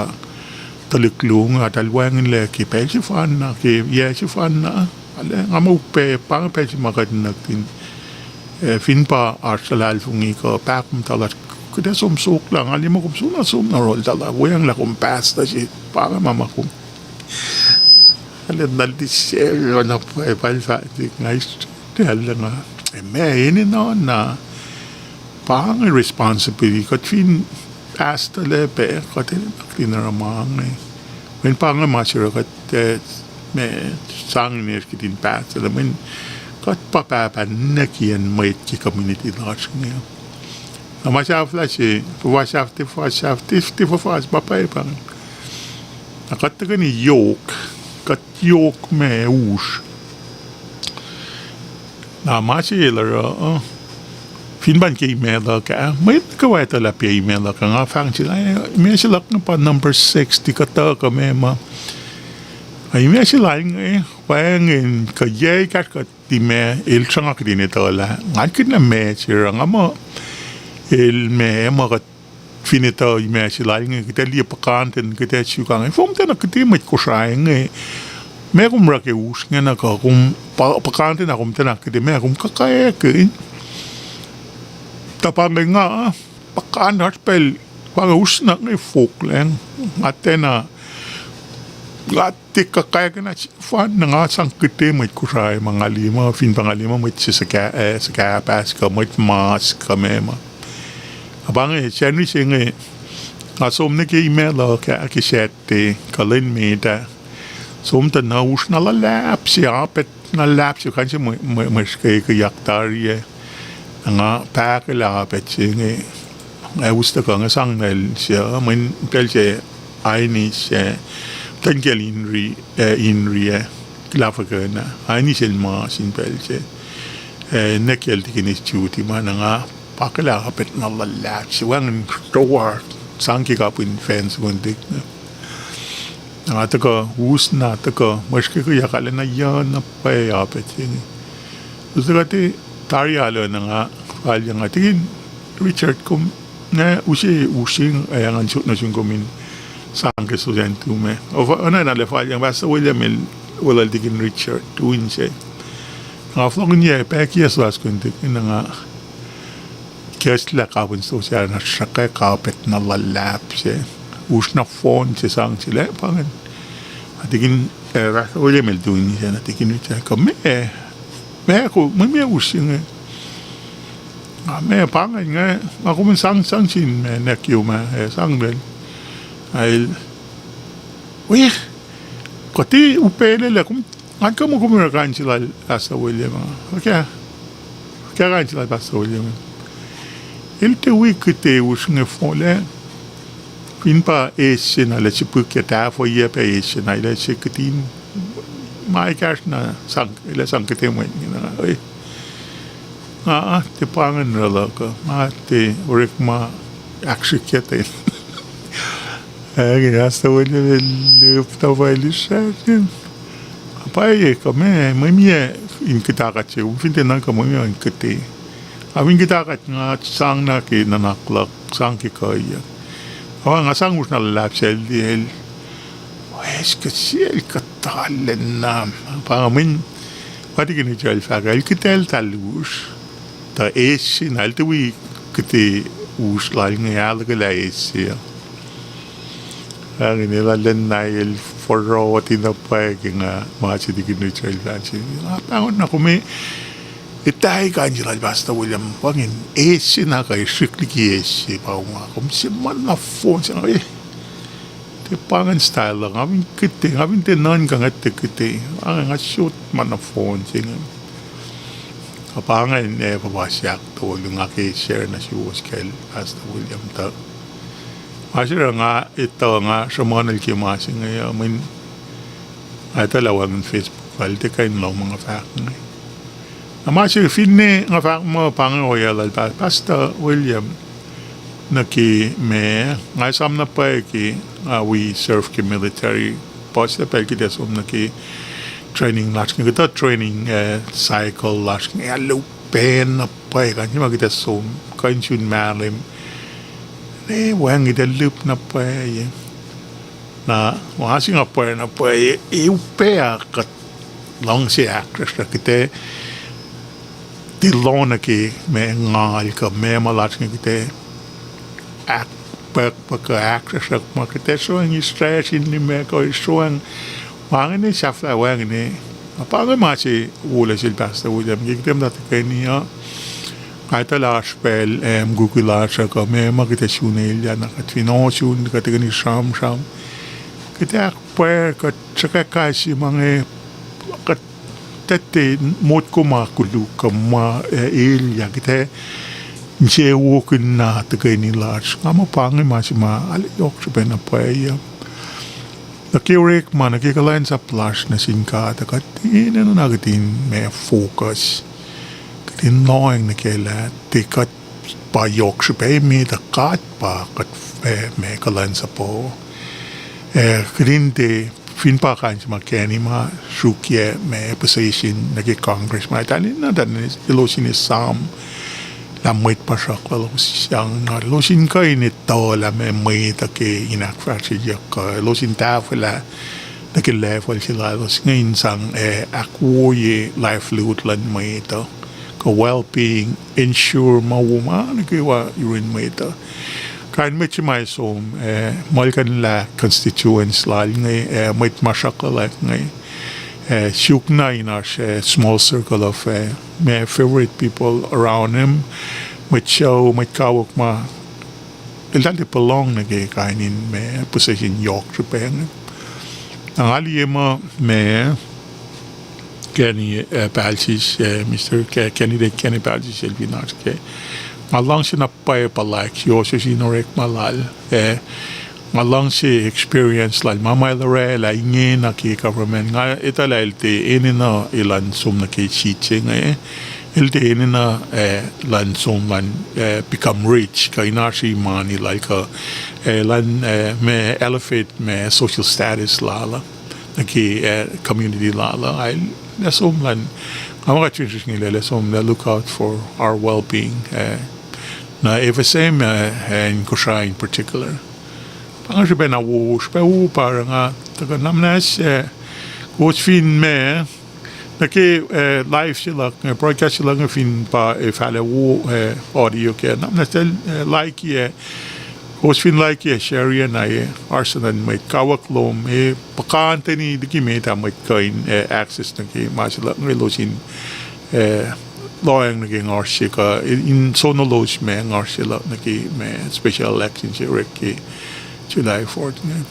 tuhlihk luo inge, eltahl wacngihnlac ke pacl sefanna, ke yac sefanna. Arlac, nga muh upac, pa inge pacl se ma kuht in nuhtin, e, fin pa oasr luhlahlfongi kuh pahkomuhta lasr, kuht ac som soklah, nga liye muh kom soenna som nuh yohrohl eltahl, weacng lah kom pastor se, pa inge ma ma kom. Arlac na liti sel na pwacye, pa el fahk nuh sik, nga is tacl nga, e, meac, enenuh na, pa inge responsibility, kuht fin pastor lac pac, kuht enenuh kihtin oruh ma inge. Mweyen pa inge ma se oruh kuht, e, ma sang in eis kihtin pastor lac, mweyen kuht pa pahpah nuh kiyacn mwet ke community lasr inge. Na ma sahflah se, fuhfahsr sahflah, fuhfahsr sahflah, fuhfahsr pa pwacye pa inge. Na kuht tuhkweni yohk, kuht yohk ma usr. Na ma se el oruh, fin pa ke email luhk ah, mwet nuh kwewa etuh lah pa email luhk ah, nga fahk sel, e, email se luhk inge pa number sixty, kuhtuh kuh meac ma. Ac email se lal inge, wacngihn kuh yac ekahsr kuht limekohsr el sruhnga kihtin etuh lah ngan kihtin ma se oruh, nga muh el ma, ma kuht fin etuh email se lal inge, kuht ac liye puhkantwen, kuht ac suk inge, fom tiacna kihte mwet Kosrae inge, ma kom oruh ke usr inge na kuh kom, puhkantwen na kom tiacna kihte, ma kom kuhkack. Tuh pa inge nga, puhkantwen oasr pacl, pa inge usr na inge fohlohk, nga tiacna, nga tiac kuhkackihn na sefanna, nga sang kihte mwet Kosrae ma nga liye muh, fin pa nga liye muh mwet se suhkahpahs kuh mwet mas kuh meac ma. Na pa inge Sacnri se inge, nga som nuh ke email luhk ah ke Saturday kuh lwen met ah. Som tuh na usr na luhlahp se, apet na luhlahp se, kain se mwe, mwe, mwe srihkeyuck tari ah. Na nga pahkotwen apet se inge, ac us tuhkuh inge sang nal se, mweyen pacl se Ainis, e, muhtwacn kiyacl Inri, e, Inri, e, Lahfuhkena. Ainis el mas in pacl se, e, nwe kiyacl Tikinis Juti ma, na nga pahkotwen apet na luhlahp se, wacngihn toasr, sang ke kapihn fence kontik na. Na nga tuhkuh, us na tuhkuh, mwe srihkeyuck arlac na yuc na pwacye apet se inge. Us tuhkuh te tari alu na nga, fal ya nga tikin, Richard, kom, nga use using, ac ngan sot nuh sum kom in sang ke sosacn tu me. Of, oacna lah fal yang Pastor William el weluhl Tikin Richard, tu inse. Nga fohlohkihn yac pac kiyac suwohs kuh in Tikin, na nga kahslah kapin sosacn na srihke kapet na luhlahp se. Usr na phone se sang sel ah pa ingacn. A Tikin, eh, Pastor William el tu inse na Tikin Richard kuh me, me ko, mwe me usr inge. Ah, me pa ingacn inge, nga kom in sang, sang sin me neck u ma, eh, sang pacl. El, wi, kuht ac upac lwelah, kom, ngan kuh muh kom oruh kain se lal Pastor William ah. Okay. Okay, kain se lal Pastor William. El tiac wi kihte usr inge folac. Fin pa eis se na el sipihkyac, tahfuh yac pac eis se na el se kihtin. Ma ekahsr na sang, el sang kihte mwet inge na, eh. Nga, ah, tiac pa ingacn oruh luhk uh, nga tiac orekma ahksrihkye ten. Ac ke Pastor William el lihpna pa el israsr. Pwacye kuh me, mwe mie in kuhtakat se, fin tiac nuhnkuh mwe mie in kihte. Nga fin kuhtakat nga sang na ke nuhnak luhk, sang ke kuhiyuck. Ac nga sang usr na luhlahp sel, el, eis kuh sel kuhtalacna. Pa nga mwin, pa Tikin Richard el fahk, el kihtac eltahl usr. Tuh eis se na el tiac wi kihte usr lal inge, ahluhkwelah eis se uh. Ac ingena lwen na el foroti na pwacye ke nga ma se Tikin Richard el fahk se, nga pahngon na kom, etahi kain se lal Pastor William, pa ingacn eis se na kuh srihk liki eis se pa nga kom se ma na phone se nga, eh. Tiac pa ingacn style luhk, nga fin kihte, nga fin tiac nuhnkuh nga tiac kihte, pa nga sot ma na phone se inge. Kuh pa ingacn, eh, puhpuhs ahktolu nga ke share nuh suwos kacl Pastor William tuh. Ma se nga etuh nga sruhmuhnel ke ma se inge uh, mweyen nga etuh lah wacngihn Facebook, el tiac kuh in lohm nga fahk inge. Na ma se finne nga fahk muh pa inge ohiyac lal Pa-, Pastor William nuh ke ma, nga esam na pwacye ke, uh, wi serve ke military, puhs pacl kuht ac som nuh ke training lasr inge, kuhtuh training, uh, cycle lasr inge, ac luhpan na pwacye, kuh in se ma kuht ac som, kuh in sun mahlwem. Ne wacngihn kuht ac lihp na pwacye. Na, ma se nga pwacye na pwacye, e upac kuht luhngse ahksrwacsr kuht ac tiac lohacng nuh ke ma ngal kuh ma ma lasr inge kuht ac ahkpwacpwacp kuh ahksrwacsr ma kuht ac sroacng isracsr in limekoh sroacng. Ma ingacn sahflah wacngihn. Na pa inge ma se wolac sel Pastor William ke kuht muhta tuhkweni uh. Nga etuh lah oasr pacl, eh, mukwikwi lasr uh kuh ma ma kuht ac sun elyah na kuht fin ohsun kuht tuhkweni sramsram. Kuht ac ahkpwacr kuht sruhkwack kais sie ma inge kuht tiac motko ma koluk kuh ma, eh, elyah kuht ac insewowokihn na tuhkweni lasr. Nga muh pa inge ma se ma arlac yohk srihpac na pwacye uh. Nuh ke orekma, nuh ke kuhlwacnsap lasr nuh sin God uh, kuht enenuh na kuht in ma focus. Kuht in lohacng nuh ke lah tiac kuht pa yohk srihpac, met uh God pa kuht, eh, ma kuhlwacnsapuh. Eh, kuht in tiac, fin pa kain se ma kacni ma sruokyac ma position nuh ke Congress ma eltahl enenuh tuh elos in esam lah mwet pa sruhk lalos sang, na elos in kuh in etuh lah ma mwet uh ke in ahkfahsryeyuck uh, elos in tahfwelah nuh ke level se lalos inge in sang, eh, ahkwoye livelihood luhn mwet uh, kuh well-being, ensure ma wo ma nuh kwewa yurin mwet uh. Kain mwet se ma som, eh, muhlkuhnlah constituents lal inge, eh, mwet ma sruhk luhlahp inge. Eh, suk na in oasr, eh, small circle of, eh, ma favorite people around him. Mwet sucu, mwet kawuck ma eltahl tiac puhlohng nuh ke kain in ma position yohk srihpac inge. Na nga liye muh ma Kenny, eh, Palsis, eh, Mister Ke-, candidate Kenny Palsis el fin oasr ke. Nga luhngse na pwacye puhlaik yohrohsr in orekma lal, eh, nga luhngse experience lal, ma ma el orwaclah ingena ke government. Nga etuh lah el tiac enenuh elan som nuh ke seat se inge. El tiac enenuh, eh, elan som elan, eh, become rich kuh in oasr mani lal kuh, eh, elan, eh, ma elevate ma social status lal uh nuh ke, eh, community lal uh. El, el som elan, nga muh kuht fin srihsrngi lah el som elan look out for our well-being, eh, na F S M, eh, and Kosrae in particular. Pa nga srihpac na wo, srihpac wo pa oruh nga tuhkuh na muhnahs, eh, kowos fin ma, nuh ke, eh, live se luhk, eh, broadcast se luhk inge fin pa, eh, fahlac wo, eh, audio ke. Na muhnahs, eh, like, eh, kowos fin like, eh, share, na, eh, oasr na mwet kawuck lom, eh, puhkantweni liki met ah mwet kuh in, eh, access nuh ke ma se luhk inge elos in, eh, lohacng nuh ke ngasr se kuh, in sonolos ma ngasr se luhk nuh ke ma special election se orek ke July fourth inge.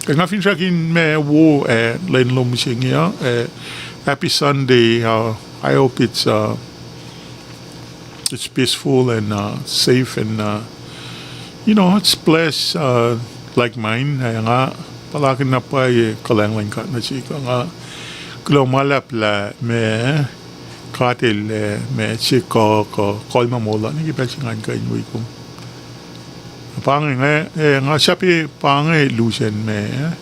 Ke nga finsrak in ma wo, eh, lwen lom se inge uh, eh, happy Sunday, uh, I hope it's, uh, it's peaceful and, uh, safe and, uh, you know, it's blessed, uh, like mine. Eh, nga puhlakihn na pwacye kuhlwacng luhn God nuh sihk uh, nga kuloh ma luhlahp lah ma God El, eh, ma se kuh, kuh kolma moul uh nuh ke pacl se ngan kuh in wi kom. Pa inge, eh, nga sahp pa inge lusen ma, eh,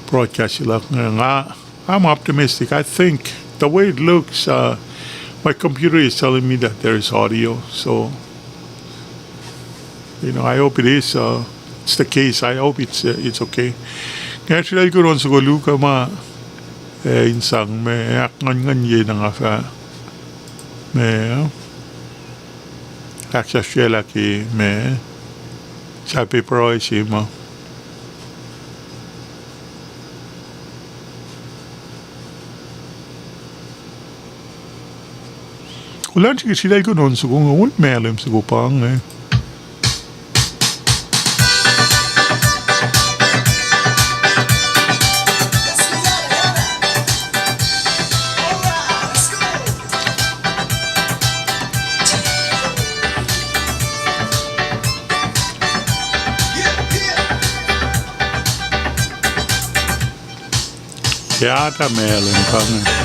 broadcast se luhk inge, nga, I'm optimistic. I think the way it looks, uh, my computer is telling me that there is audio. So, you know, I hope it is, uh, it's the case. I hope it's, uh, it's okay. Nga srihke kuh in on soko luhk uh ma, eh, in sang ma, eh, ahknguhnnguhn ye na nga fah ma, eh, ahksahfyelah ke ma, sahp pruhe se ma. Kulan srihke srihke kuh in on soko inge, on ma lem soko pa inge. Ke ata ma lem pa inge.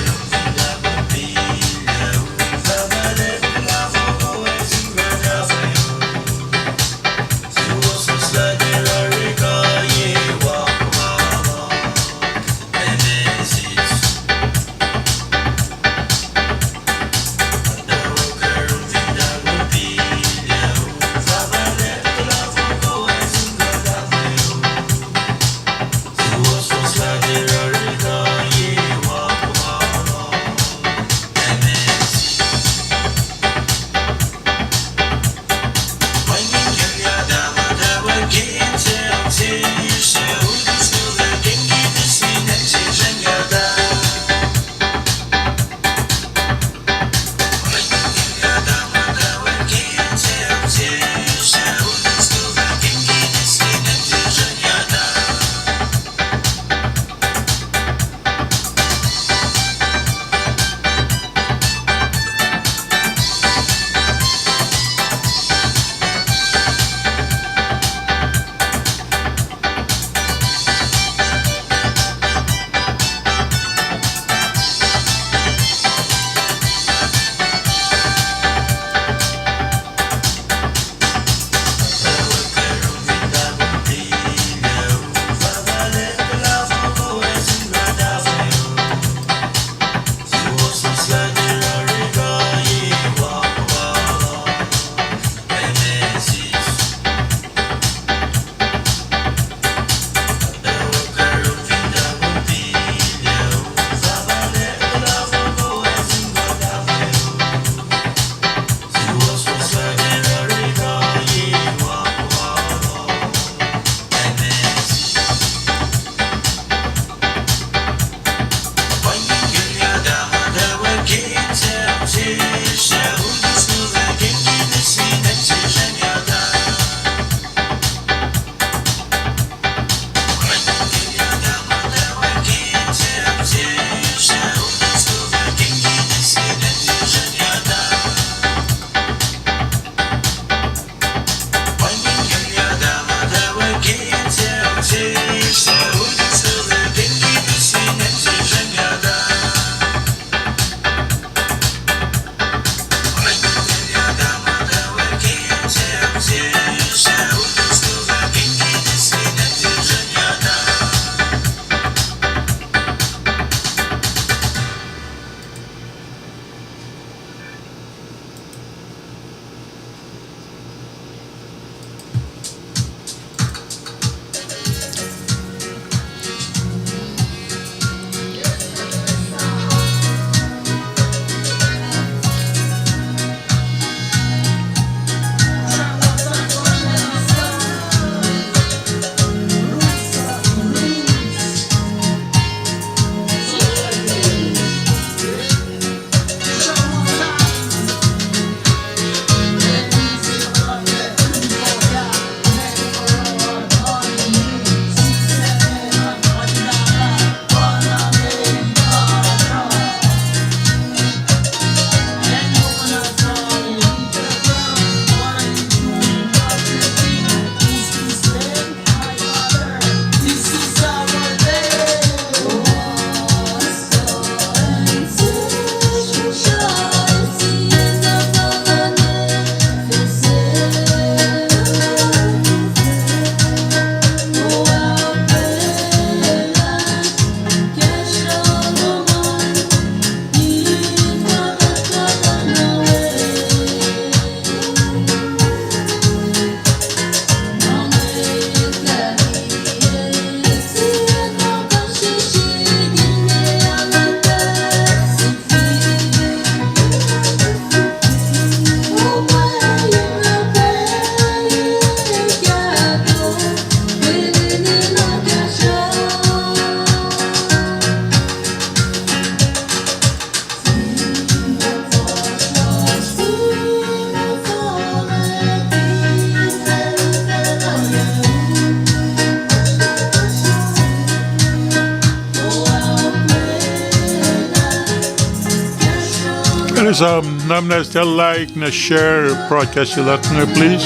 Please, um, nuhnak muhnahs like, nuhnak share broadcast se luhk inge, please.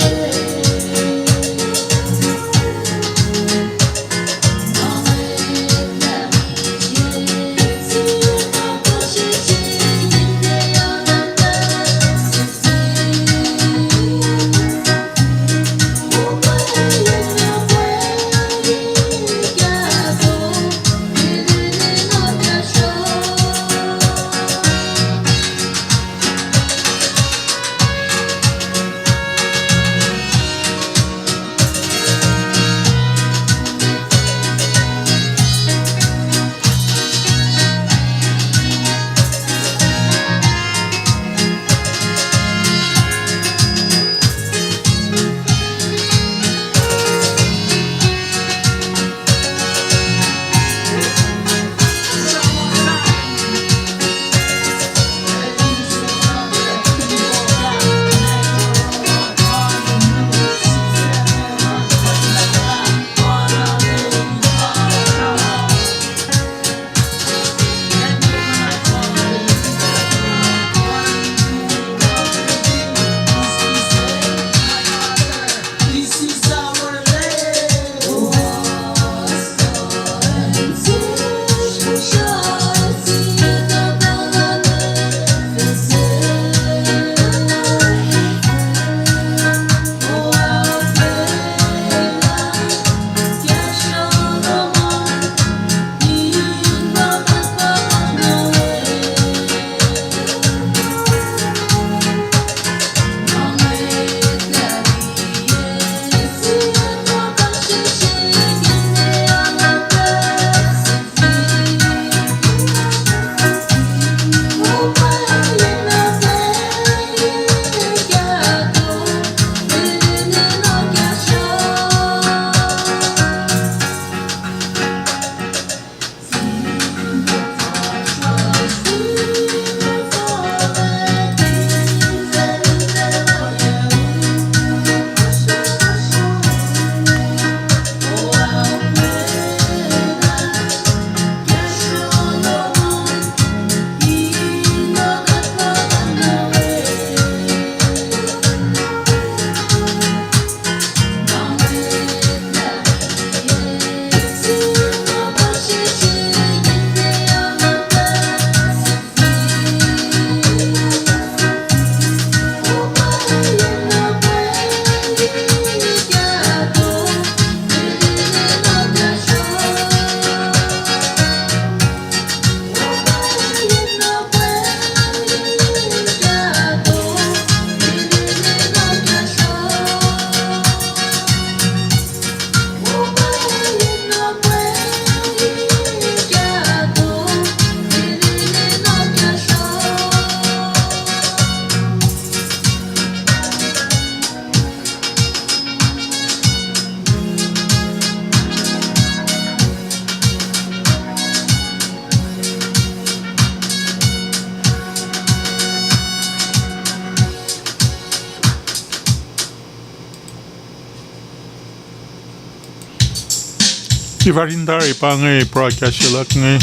Ivar in tari pa inge broadcast se luhk inge.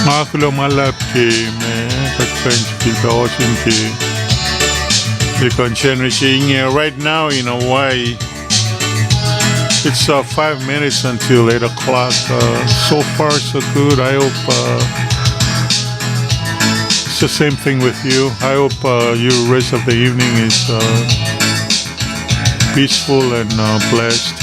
Ma kuloh ma luhlahp ke ma kuht kuh in sifilpac ohsun ke el kuh in Sacnri se inge right now in Hawaii. It's, uh, five minutes until eight o'clock. Uh, so far, so good. I hope, uh, it's the same thing with you. I hope, uh, your rest of the evening is, uh, peaceful and, uh, blessed.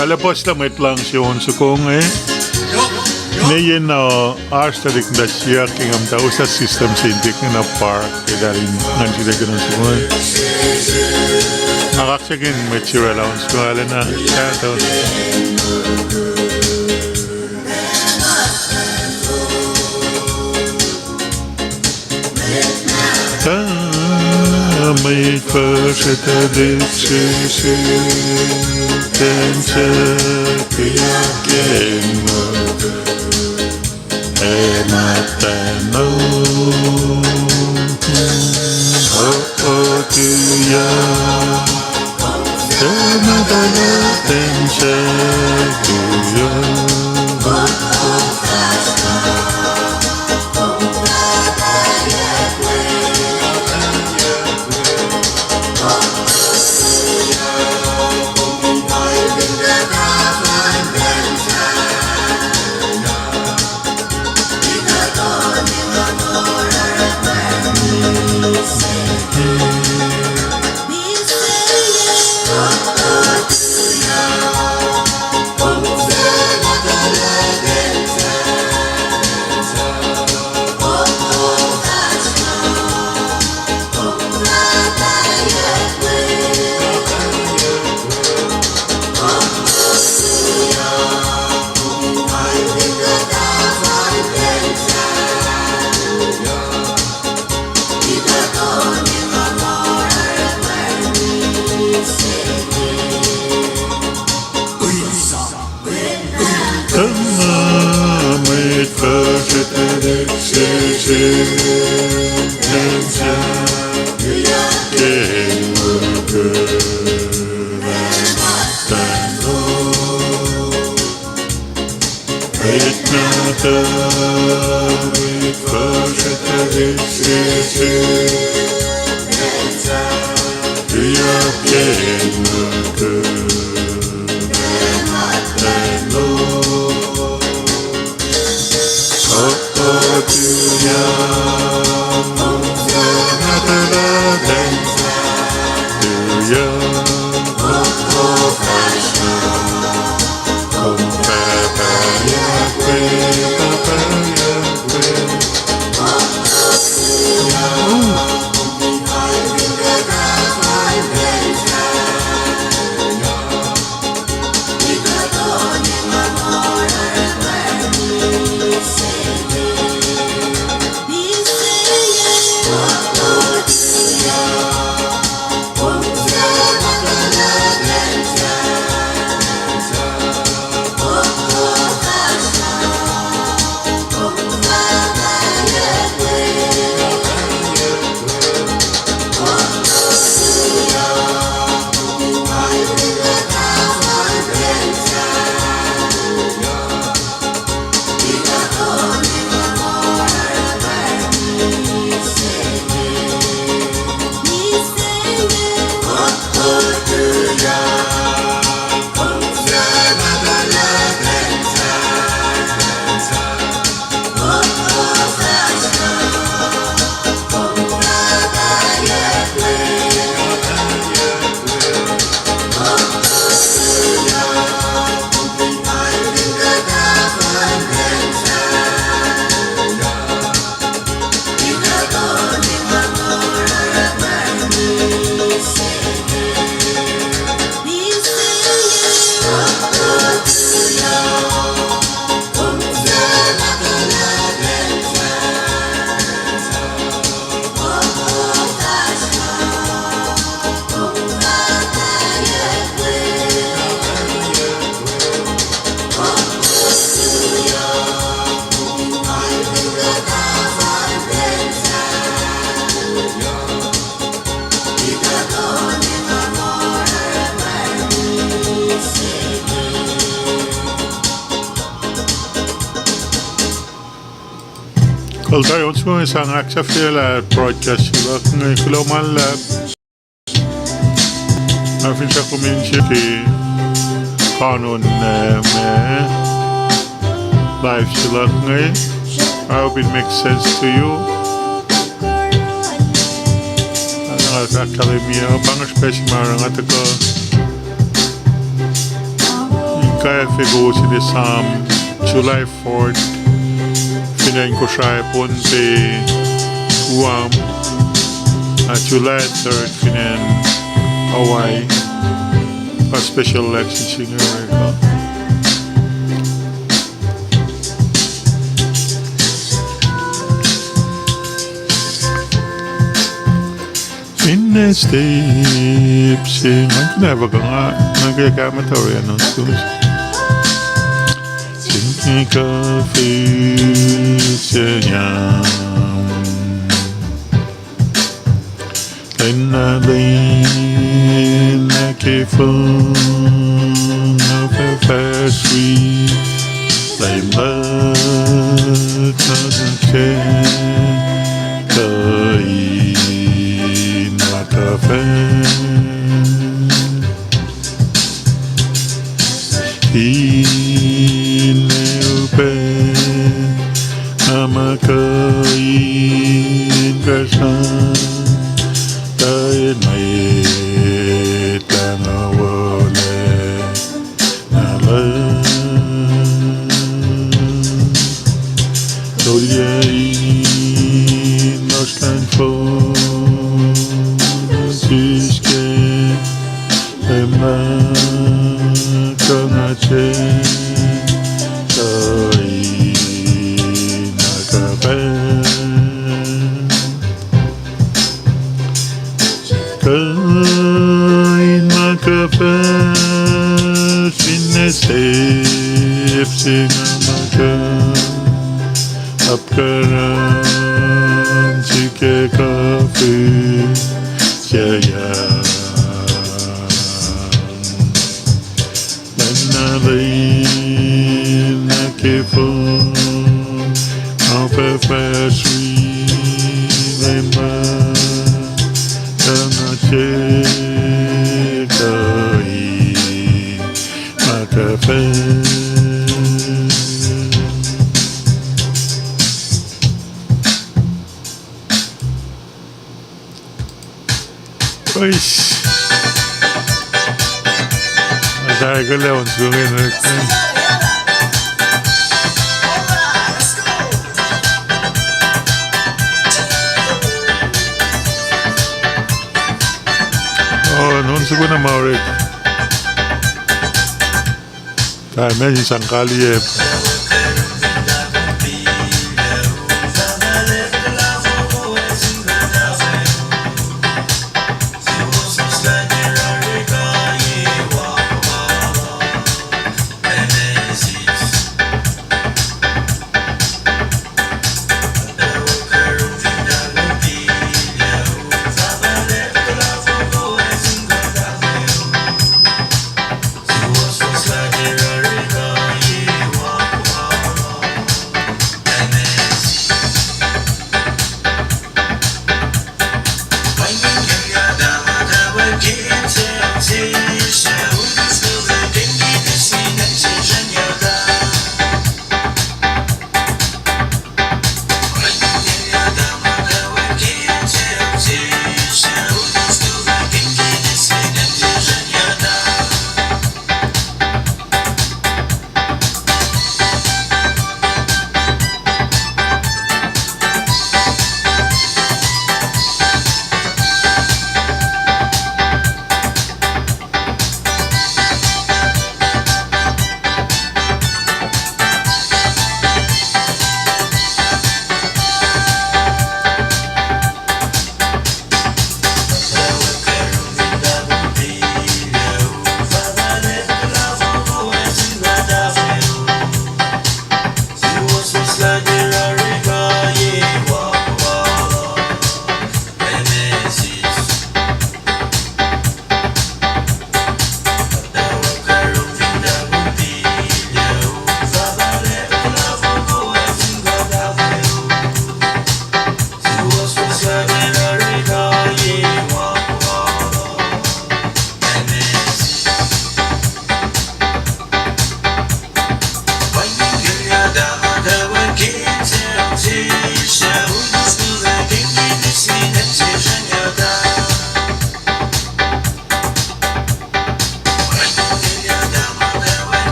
Arlac puhslah mwet luhngse on soko inge. Ne yen uh, oasr tuhlihk muhta siyuck ke nga muhta uslah system se in tiac kena park, eltahl in ngan srihke on soko inge. Nga kaksakihn mwet se oraclah on soko inge, arulacna kahto. Tuh mwet fuhsr etuh lihksrihsr, tensac tuyak ke muhtuhn, ac muhtwacn, oh, tuyak. Tuh muhtwacn, tensac tuyak. Tuh mwet fuhsr etuh lihksrihsr, tensac tuyak ke muhtuhn, ac muhtwacn, oh, mwet nahtuhl, mwet fuhsr etuh lihksrihsr, tensac tuyak ke muhtuhn, ac muhtwacn, oh, oh, tuyak. Tuyak. Kuloh tari, on soko inge sang ahksahfyelah broadcast se luhk inge. Kuloh ma luhlahp. Nga finsrak kom in siyuck ke kanon, eh, ma live se luhk inge. I hope it makes sense to you. Nga fahk kahlwem uh, pa inge srihpac se ma oruh nga tuhkuh kafe kowos in esam July fourth fin acn Kosrae, Pohnpei, Guam, na July third fin acn Hawaii. Pa special election se inge orek uh. Finne step se ngan kena pa nga, nga ke kama tari announce kumis. Sinti kafe se yam. Lena lena ke fong of a fast week. Lena lena ke kain ma kafe. Ine upac, na ma kuh in kahsruh, tuh in mwet lah nga wolac na luhn. Tolyac in oasr luhn fong, siske Emma kangate, kain ma kafe. Kain ma kafe, finne step se nga ma kuh, apkuhran sihk ke kafe se yam. Lena lena ke fong of a fast week, lena lena ke kain ma kafe. Ois. Atakuh lah on sukungin. Oh, on sukuna ma orek. Tahl ma sin sang kaliyac.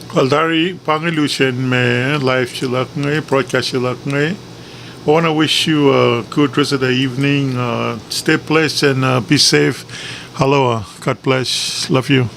Kuh tari pa inge lusen me live se luhk inge, broadcast se luhk inge. I want to wish you a good rest of the evening. Uh, stay blessed and uh, be safe. Hello, uh, God bless. Love you.